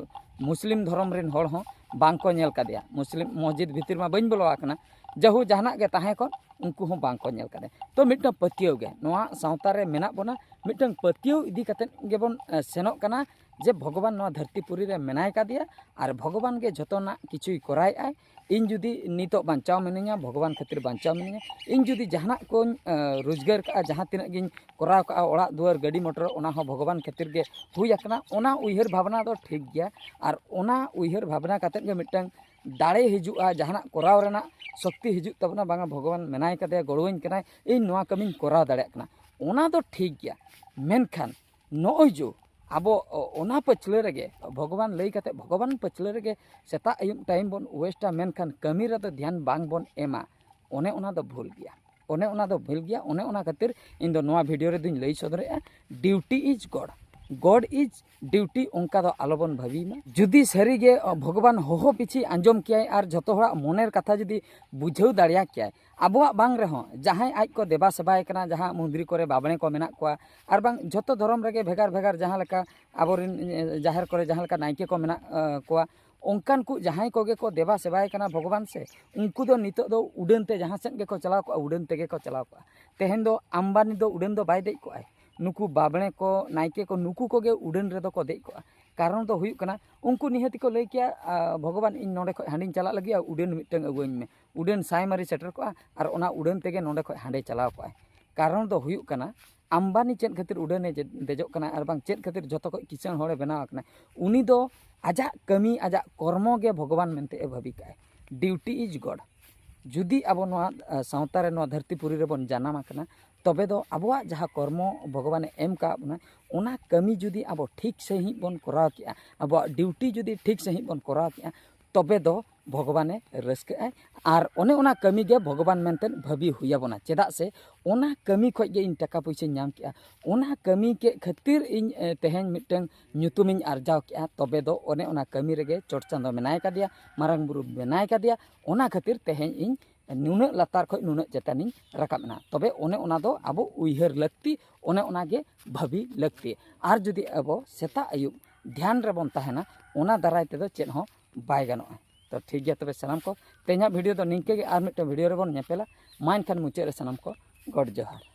ᱢᱩᱥᱞᱤᱢ ᱫᱷᱚᱨᱚᱢ ᱨᱮᱱ ᱦᱚᱲ ᱦᱚᱸ ᱵᱟᱝ ᱠᱚ ᱧᱮᱞ ᱠᱟᱫᱮᱭᱟ᱾ ᱢᱩᱥᱞᱤᱢ ᱢᱚᱥᱡᱤᱫ ᱵᱷᱤᱛᱤᱨ ᱢᱟ ᱵᱟᱹᱧ ᱵᱚᱞᱚ ᱟᱠᱟᱱᱟ, ᱡᱟᱦᱩ ᱡᱟᱦᱟᱱᱟᱜ ᱜᱮ ᱛᱟᱦᱮᱸ ᱠᱚᱜ, ᱩᱱᱠᱩ ᱦᱚᱸ ᱵᱟᱝ ᱠᱚ ᱧᱮᱞ ᱠᱟᱫᱮᱭᱟ᱾ ᱛᱚ ᱢᱤᱫᱴᱟᱝ ᱯᱟᱹᱛᱭᱟᱹᱣ ᱜᱮ, ᱱᱚᱣᱟ ᱥᱟᱶᱛᱟ ᱨᱮ ᱢᱮᱱᱟᱜ ᱵᱚᱱᱟ, ᱢᱤᱫᱴᱟᱝ ᱯᱟᱹᱛᱭᱟᱹᱣ ᱤᱫᱤ ᱠᱟᱛᱮᱫ ᱜᱮᱵᱚᱱ ᱥᱮᱱᱚᱜ ᱠᱟᱱᱟ ᱡᱮ ᱵᱷᱚᱜᱚᱵᱟᱱ ᱱᱚᱣᱟ ᱫᱷᱟᱹᱨᱛᱤ ᱯᱩᱨᱤ ᱨᱮ ᱢᱮᱱᱟᱭ ᱠᱟᱫᱮᱭᱟ, ᱟᱨ ᱵᱷᱚᱜᱚᱵᱟᱱ ᱜᱮ ᱡᱷᱚᱛᱚᱱᱟᱜ ᱠᱤᱪᱷᱩᱭ ᱠᱚᱨᱟᱣᱮᱫᱼᱟᱭ᱾ ᱤᱧ ᱡᱩᱫᱤ ᱱᱤᱛᱚᱜ ᱵᱟᱧᱪᱟᱣ ᱢᱤᱱᱟᱹᱧᱟ, ᱵᱷᱚᱜᱚᱵᱟᱱ ᱠᱷᱟᱹᱛᱤᱨ ᱵᱟᱧᱪᱟᱣ ᱢᱤᱱᱟᱹᱧᱟ, ᱤᱧ ᱡᱩᱫᱤ ᱡᱟᱦᱟᱱᱟᱜ ᱠᱚᱧ ᱨᱳᱡᱽᱜᱟᱨ ᱠᱟᱜᱼᱟ, ᱡᱟᱦᱟᱸ ᱛᱤᱱᱟᱹᱜ ᱜᱤᱧ ᱠᱚᱨᱟᱣ ᱠᱟᱜᱼᱟ, ᱚᱲᱟᱜ ᱫᱩᱣᱟᱹᱨ, ᱜᱟᱹᱰᱤ ᱢᱚᱴᱚᱨ, ᱚᱱᱟ ᱦᱚᱸ ᱵᱷᱚᱜᱚᱵᱟᱱ ᱠᱷᱟᱹᱛᱤᱨ ᱜᱮ ᱦᱩᱭ ᱟᱠᱟᱱᱟ᱾ ᱚᱱᱟ ᱩᱭᱦᱟᱹᱨ ᱵᱷᱟᱵᱽᱱᱟ ᱫᱚ ᱴᱷᱤᱠ ᱜᱮᱭᱟ, ᱟᱨ ᱚᱱᱟ ᱩᱭᱦᱟᱹᱨ ᱵᱷᱟᱵᱽᱱᱟ ᱠᱟᱛᱮᱫ ᱜᱮ ᱢᱤᱫᱴᱟᱝ ᱫᱟᱲᱮ ᱦᱤᱡᱩᱜᱼᱟ, ᱡᱟᱦᱟᱱᱟᱜ ᱠᱚᱨᱟᱣ ᱨᱮᱱᱟᱜ ᱥᱚᱠᱛᱤ ᱦᱤᱡᱩᱜ ᱛᱟᱵᱚᱱᱟ, ᱵᱟᱝᱟ ᱵᱷᱚᱜᱚᱵᱟᱱ ᱢᱮᱱᱟᱭ ᱠᱟᱫᱮᱭᱟ, ᱜᱚᱲᱚᱣᱟᱹᱧ ᱠᱟᱱᱟᱭ, ᱤᱧ ᱱᱚᱣᱟ ᱠᱟᱹᱢᱤᱧ ᱠᱚᱨᱟᱣ ᱫᱟᱲᱮᱭᱟᱜ ᱠᱟᱱᱟ, ᱚᱱᱟ ᱫᱚ ᱴᱷᱤᱠ ᱜᱮᱭᱟ᱾ ᱢᱮᱱᱠᱷᱟᱱ ᱱᱚᱜᱼᱚᱭ ᱡᱮ ᱟᱵᱚ ᱚᱱᱟ ᱯᱟᱹᱪᱷᱞᱟᱹ ᱨᱮᱜᱮ, ᱵᱷᱚᱜᱚᱵᱟᱱ ᱞᱟᱹᱭ ᱠᱟᱛᱮ ᱵᱷᱚᱜᱚᱵᱟᱱ ᱯᱟᱹᱪᱷᱞᱟᱹ ᱨᱮᱜᱮ ᱥᱮᱛᱟᱜ ᱟᱹᱭᱩᱵ ᱴᱟᱭᱤᱢ ᱵᱚᱱ ᱳᱭᱮᱥᱴᱟ, ᱢᱮᱱᱠᱷᱟᱱ ᱠᱟᱹᱢᱤ ᱨᱮᱫᱚ ᱫᱷᱮᱭᱟᱱ ᱵᱟᱝ ᱵᱚᱱ ᱮᱢᱟ, ᱚᱱᱮ ᱚᱱᱟ ᱫᱚ ᱵᱷᱩᱞ ᱜᱮᱭᱟ᱾ ᱚᱱᱮ ᱚᱱᱟ ᱫᱚ ᱵᱷᱩᱞ ᱜᱮᱭᱟ᱾ ᱚᱱᱮ ᱚᱱᱟ ᱠᱷᱟᱹᱛᱤᱨ ᱤᱧ ᱫᱚ ᱱᱚᱣᱟ ᱵᱷᱤᱰᱤᱭᱳ ᱨᱮᱫᱚᱧ ᱞᱟᱹᱭ ᱥᱚᱫᱚᱨᱮᱜᱼᱟ, duty is God, God is duty, ᱚᱱᱠᱟ ᱫᱚ ᱟᱞᱚᱵᱚᱱ ᱵᱷᱟᱹᱵᱤ ᱢᱟ᱾ ᱡᱩᱫᱤ ᱥᱟᱹᱨᱤᱜᱮ ᱵᱷᱚᱜᱚᱵᱟᱱ ᱦᱚᱦᱚ ᱯᱤᱪᱷᱤ ᱟᱸᱡᱚᱢ ᱠᱮᱭᱟᱭ ᱟᱨ ᱡᱷᱚᱛᱚ ᱦᱚᱲᱟᱜ ᱢᱚᱱᱮᱨ ᱠᱟᱛᱷᱟ ᱡᱩᱫᱤ ᱵᱩᱡᱷᱟᱹᱣ ᱫᱟᱲᱮᱭᱟᱜ ᱠᱮᱭᱟᱭ, ᱟᱵᱚᱣᱟᱜ ᱵᱟᱝ ᱨᱮᱦᱚᱸ ᱡᱟᱦᱟᱸᱭ ᱟᱡ ᱠᱚ ᱫᱮᱵᱟ ᱥᱮᱵᱟᱭᱮ ᱠᱟᱱᱟ, ᱡᱟᱦᱟᱸ ᱢᱚᱱᱫᱤᱨ ᱠᱚᱨᱮ ᱵᱟᱵᱽᱲᱮ ᱠᱚ ᱢᱮᱱᱟᱜ ᱠᱚᱣᱟ, ᱟᱨ ᱵᱟᱝ ᱡᱷᱚᱛᱚ ᱫᱷᱚᱨᱚᱢ ᱨᱮᱜᱮ ᱵᱷᱮᱜᱟᱨ ᱵᱷᱮᱜᱟᱨ ᱡᱟᱦᱟᱸ ᱞᱮᱠᱟ ᱟᱵᱚᱨᱮᱱ ᱡᱟᱦᱮᱨ ᱠᱚᱨᱮ ᱡᱟᱦᱟᱸ ᱞᱮᱠᱟ ᱱᱟᱭᱠᱮ ᱠᱚ ᱢᱮᱱᱟᱜ ᱠᱚᱣᱟ, ᱚᱱᱠᱟᱱ ᱠᱚ ᱡᱟᱦᱟᱸᱭ ᱠᱚᱜᱮ ᱠᱚ ᱫᱮᱵᱟ ᱥᱮᱵᱟᱭ ᱠᱟᱱᱟ ᱵᱷᱚᱜᱚᱵᱟᱱ ᱥᱮ, ᱩᱱᱠᱩ ᱫᱚ ᱱᱤᱛᱚᱜ ᱫᱚ ᱩᱰᱟᱹᱱ ᱛᱮ ᱡᱟᱦᱟᱸ ᱥᱮᱫ ᱜᱮᱠᱚ ᱪᱟᱞᱟᱣ ᱠᱚᱜᱼᱟ, ᱩᱰᱟᱹᱱ ᱛᱮᱜᱮ ᱠᱚ ᱪᱟᱞᱟᱣ ᱠᱚᱜᱼᱟ᱾ ᱛᱮᱦᱮᱧ ᱫᱚ ᱟᱢᱵᱟᱱᱤ ᱫᱚ ᱩᱰᱟᱹᱱ ᱫᱚ ᱵᱟᱭ ᱫᱮᱡ ᱠᱚᱜᱼᱟᱭ, ᱱᱩᱠᱩ ᱵᱟᱵᱽᱲᱮ ᱠᱚ, ᱱᱟᱭᱠᱮ ᱠᱚ, ᱱᱩᱠᱩ ᱠᱚᱜᱮ ᱩᱰᱟᱹᱱ ᱨᱮᱫᱚ ᱠᱚ ᱫᱮᱡ ᱠᱚᱜᱼᱟ᱾ ᱠᱟᱨᱚᱱ ᱫᱚ ᱦᱩᱭᱩᱜ ᱠᱟᱱᱟ, ᱩᱱᱠᱩ ᱱᱤᱦᱟᱹᱛ ᱠᱚ ᱞᱟᱹᱭ ᱠᱮᱭᱟ, "ᱟ, ᱵᱷᱚᱜᱚᱵᱟᱱ, ᱤᱧ ᱱᱚᱰᱮ ᱠᱷᱚᱱ ᱦᱟᱸᱰᱮᱧ ᱪᱟᱞᱟᱜ ᱞᱟᱹᱜᱤᱫ, ᱟᱨ ᱩᱰᱟᱹᱱ ᱢᱤᱫᱴᱟᱝ ᱟᱹᱜᱩᱣᱟᱹᱧ ᱢᱮ", ᱩᱰᱟᱹᱱ ᱥᱟᱭᱢᱟᱨᱤ ᱥᱮᱴᱮᱨ ᱠᱚᱜᱼᱟ ᱟᱨ ᱚᱱᱟ ᱩᱰᱟᱹᱱ ᱛᱮᱜᱮ ᱱᱚᱰᱮ ᱠᱷᱚᱱ ᱦᱟᱸᱰᱮ ᱪᱟᱞᱟᱣ ᱠᱚᱜᱼᱟᱭ᱾ ᱠᱟᱨᱚᱱ ᱫᱚ ᱦᱩᱭᱩᱜ ᱠᱟᱱᱟ, ᱟᱢᱵᱟᱱᱤ ᱪᱮᱫ ᱠᱷᱟᱹᱛᱤᱨ ᱩᱰᱟᱹᱱᱮ ᱡᱮ-, ᱫᱮᱡᱚᱜ ᱠᱟᱱᱟ ᱟᱨ ᱵᱟᱝ ᱪᱮᱫ ᱠᱷᱟᱹᱛᱤᱨ ᱡᱚᱛᱚ ᱠᱷᱚᱱ ᱠᱤᱥᱟᱹᱬ ᱦᱚᱲᱮ ᱵᱮᱱᱟᱣ ᱟᱠᱟᱱᱟ? ᱩᱱᱤ ᱫᱚ ᱟᱡᱟᱜ ᱠᱟᱹᱢᱤ, ᱟᱡᱟᱜ ᱠᱚᱨᱢᱚ ᱜᱮ ᱵᱷᱚᱜᱚᱵᱟᱱ ᱢᱮᱱᱛᱮ ᱮ ᱵᱷᱟᱹᱵᱤ ᱠᱟᱜᱼᱟᱭ᱾ Duty is God. ᱡᱩᱫᱤ ᱟᱵᱚ ᱱᱚᱣᱟ, ᱟ, ᱥᱟᱶᱛᱟ ᱨᱮ, ᱱᱚᱣᱟ ᱫᱷᱟᱹᱨᱛᱤ ᱯᱩᱨᱤ ᱨᱮᱵᱚᱱ ᱡᱟᱱᱟᱢ ᱟᱠᱟᱱᱟ, ᱛᱚᱵᱮ ᱫᱚ ᱟᱵᱚᱣᱟᱜ ᱡᱟᱦᱟᱸ ᱠᱚᱨᱢᱚ ᱵᱷᱚᱜᱚᱵᱟᱱᱮ ᱮᱢ ᱠᱟᱜ ᱵᱚᱱᱟ, ᱚᱱᱟ ᱠᱟᱹᱢᱤ ᱡᱩᱫᱤ ᱟᱵᱚ ᱴᱷᱤᱠ ᱥᱟᱺᱦᱤᱡ ᱵᱚᱱ ᱠᱚᱨᱟᱣ ᱠᱮᱜᱼᱟ, ᱟᱵᱚᱣᱟᱜ duty ᱡᱩᱫᱤ ᱴᱷᱤᱠ ᱥᱟᱺᱦᱤᱡ ᱵᱚᱱ ᱠᱚᱨᱟᱣ ᱠᱮᱜᱼᱟ, ᱛᱚᱵᱮ ᱫᱚ ᱵᱷᱚᱜᱚᱵᱟᱱᱮ ᱨᱟᱹᱥᱠᱟᱹᱜᱼᱟᱭ᱾ ᱟᱨ ᱚᱱᱮ ᱚᱱᱟ ᱠᱟᱹᱢᱤ ᱜᱮ ᱵᱷᱚᱜᱚᱵᱟᱱ ᱢᱮᱱᱛᱮ ᱵᱷᱟᱹᱵᱤ ᱦᱩᱭ ᱟᱵᱚᱱᱟ᱾ ᱪᱮᱫᱟᱜ ᱥᱮ ᱚᱱᱟ ᱠᱟᱹᱢᱤ ᱠᱷᱚᱱ ᱜᱮ ᱤᱧ ᱴᱟᱠᱟ ᱯᱩᱭᱥᱟᱹᱧ ᱧᱟᱢ ᱠᱮᱜᱼᱟ, ᱚᱱᱟ ᱠᱟᱹᱢᱤ ᱠᱮᱫ ᱠᱷᱟᱹᱛᱤᱨ ᱤᱧ, ᱮ, ᱛᱮᱦᱮᱧ ᱢᱤᱫᱴᱟᱝ ᱧᱩᱛᱩᱢᱤᱧ ᱟᱨᱡᱟᱣ ᱠᱮᱜᱼᱟ, ᱛᱚᱵᱮ ᱫᱚ ᱚᱱᱮ ᱚᱱᱟ ᱠᱟᱹᱢᱤ ᱨᱮᱜᱮ ᱪᱚᱴ ᱪᱟᱸᱫᱚ ᱢᱮᱱᱟᱭ ᱠᱟᱫᱮᱭᱟ, ᱢᱟᱨᱟᱝ ᱵᱩᱨᱩ ᱢᱮᱱᱟᱭ ᱠᱟᱫᱮᱭᱟ, ᱚᱱᱟ ᱠᱷᱟᱹᱛᱤᱨ ᱛᱮᱦᱮᱧ ᱤᱧ ᱱᱩᱱᱟᱹᱜ ᱞᱟᱛᱟᱨ ᱠᱷᱚᱱ ᱱᱩᱱᱟᱹᱜ ᱪᱮᱛᱟᱱᱤᱧ ᱨᱟᱠᱟᱵ ᱮᱱᱟ᱾ ᱛᱚᱵᱮ ᱚᱱᱮ ᱚᱱᱟ ᱫᱚ ᱟᱵᱚ ᱩᱭᱦᱟᱹᱨ ᱞᱟᱹᱠᱛᱤ, ᱚᱱᱮ ᱚᱱᱟ ᱜᱮ ᱵᱷᱟᱹᱵᱤ ᱞᱟᱹᱠᱛᱤ᱾ ᱟᱨ ᱡᱩᱫᱤ ᱟᱵᱚ ᱥᱮᱛᱟᱜ ᱟᱹᱭᱩᱵ ᱫᱷᱮᱭᱟᱱ ᱨᱮᱵᱚᱱ ᱛᱟᱦᱮᱱᱟ, ᱚᱱᱟ ᱫᱟᱨᱟᱭ ᱛᱮᱫᱚ ᱪᱮᱫ ᱦᱚᱸ ᱵᱟᱭ ᱜᱟᱱᱚᱜᱼᱟ᱾ ᱛᱚ ᱴᱷᱤᱠ ᱜᱮᱭᱟ ᱛᱚᱵᱮ ᱥᱟᱱᱟᱢ ᱠᱚ, ᱛᱮᱦᱮᱧᱟᱜ video ᱫᱚ ᱱᱤᱝᱠᱟᱹ ᱜᱮ, ᱟᱨ ᱢᱤᱫᱴᱟᱝ video ᱨᱮᱵᱚᱱ ᱧᱮᱯᱮᱞᱟ᱾ ᱢᱟ ᱮᱱᱠᱷᱟᱱ ᱢᱩᱪᱟᱹᱫ ᱨᱮ ᱥᱟᱱᱟᱢ ᱠᱚ ᱜᱚᱰ ᱡᱚᱦᱟᱨ᱾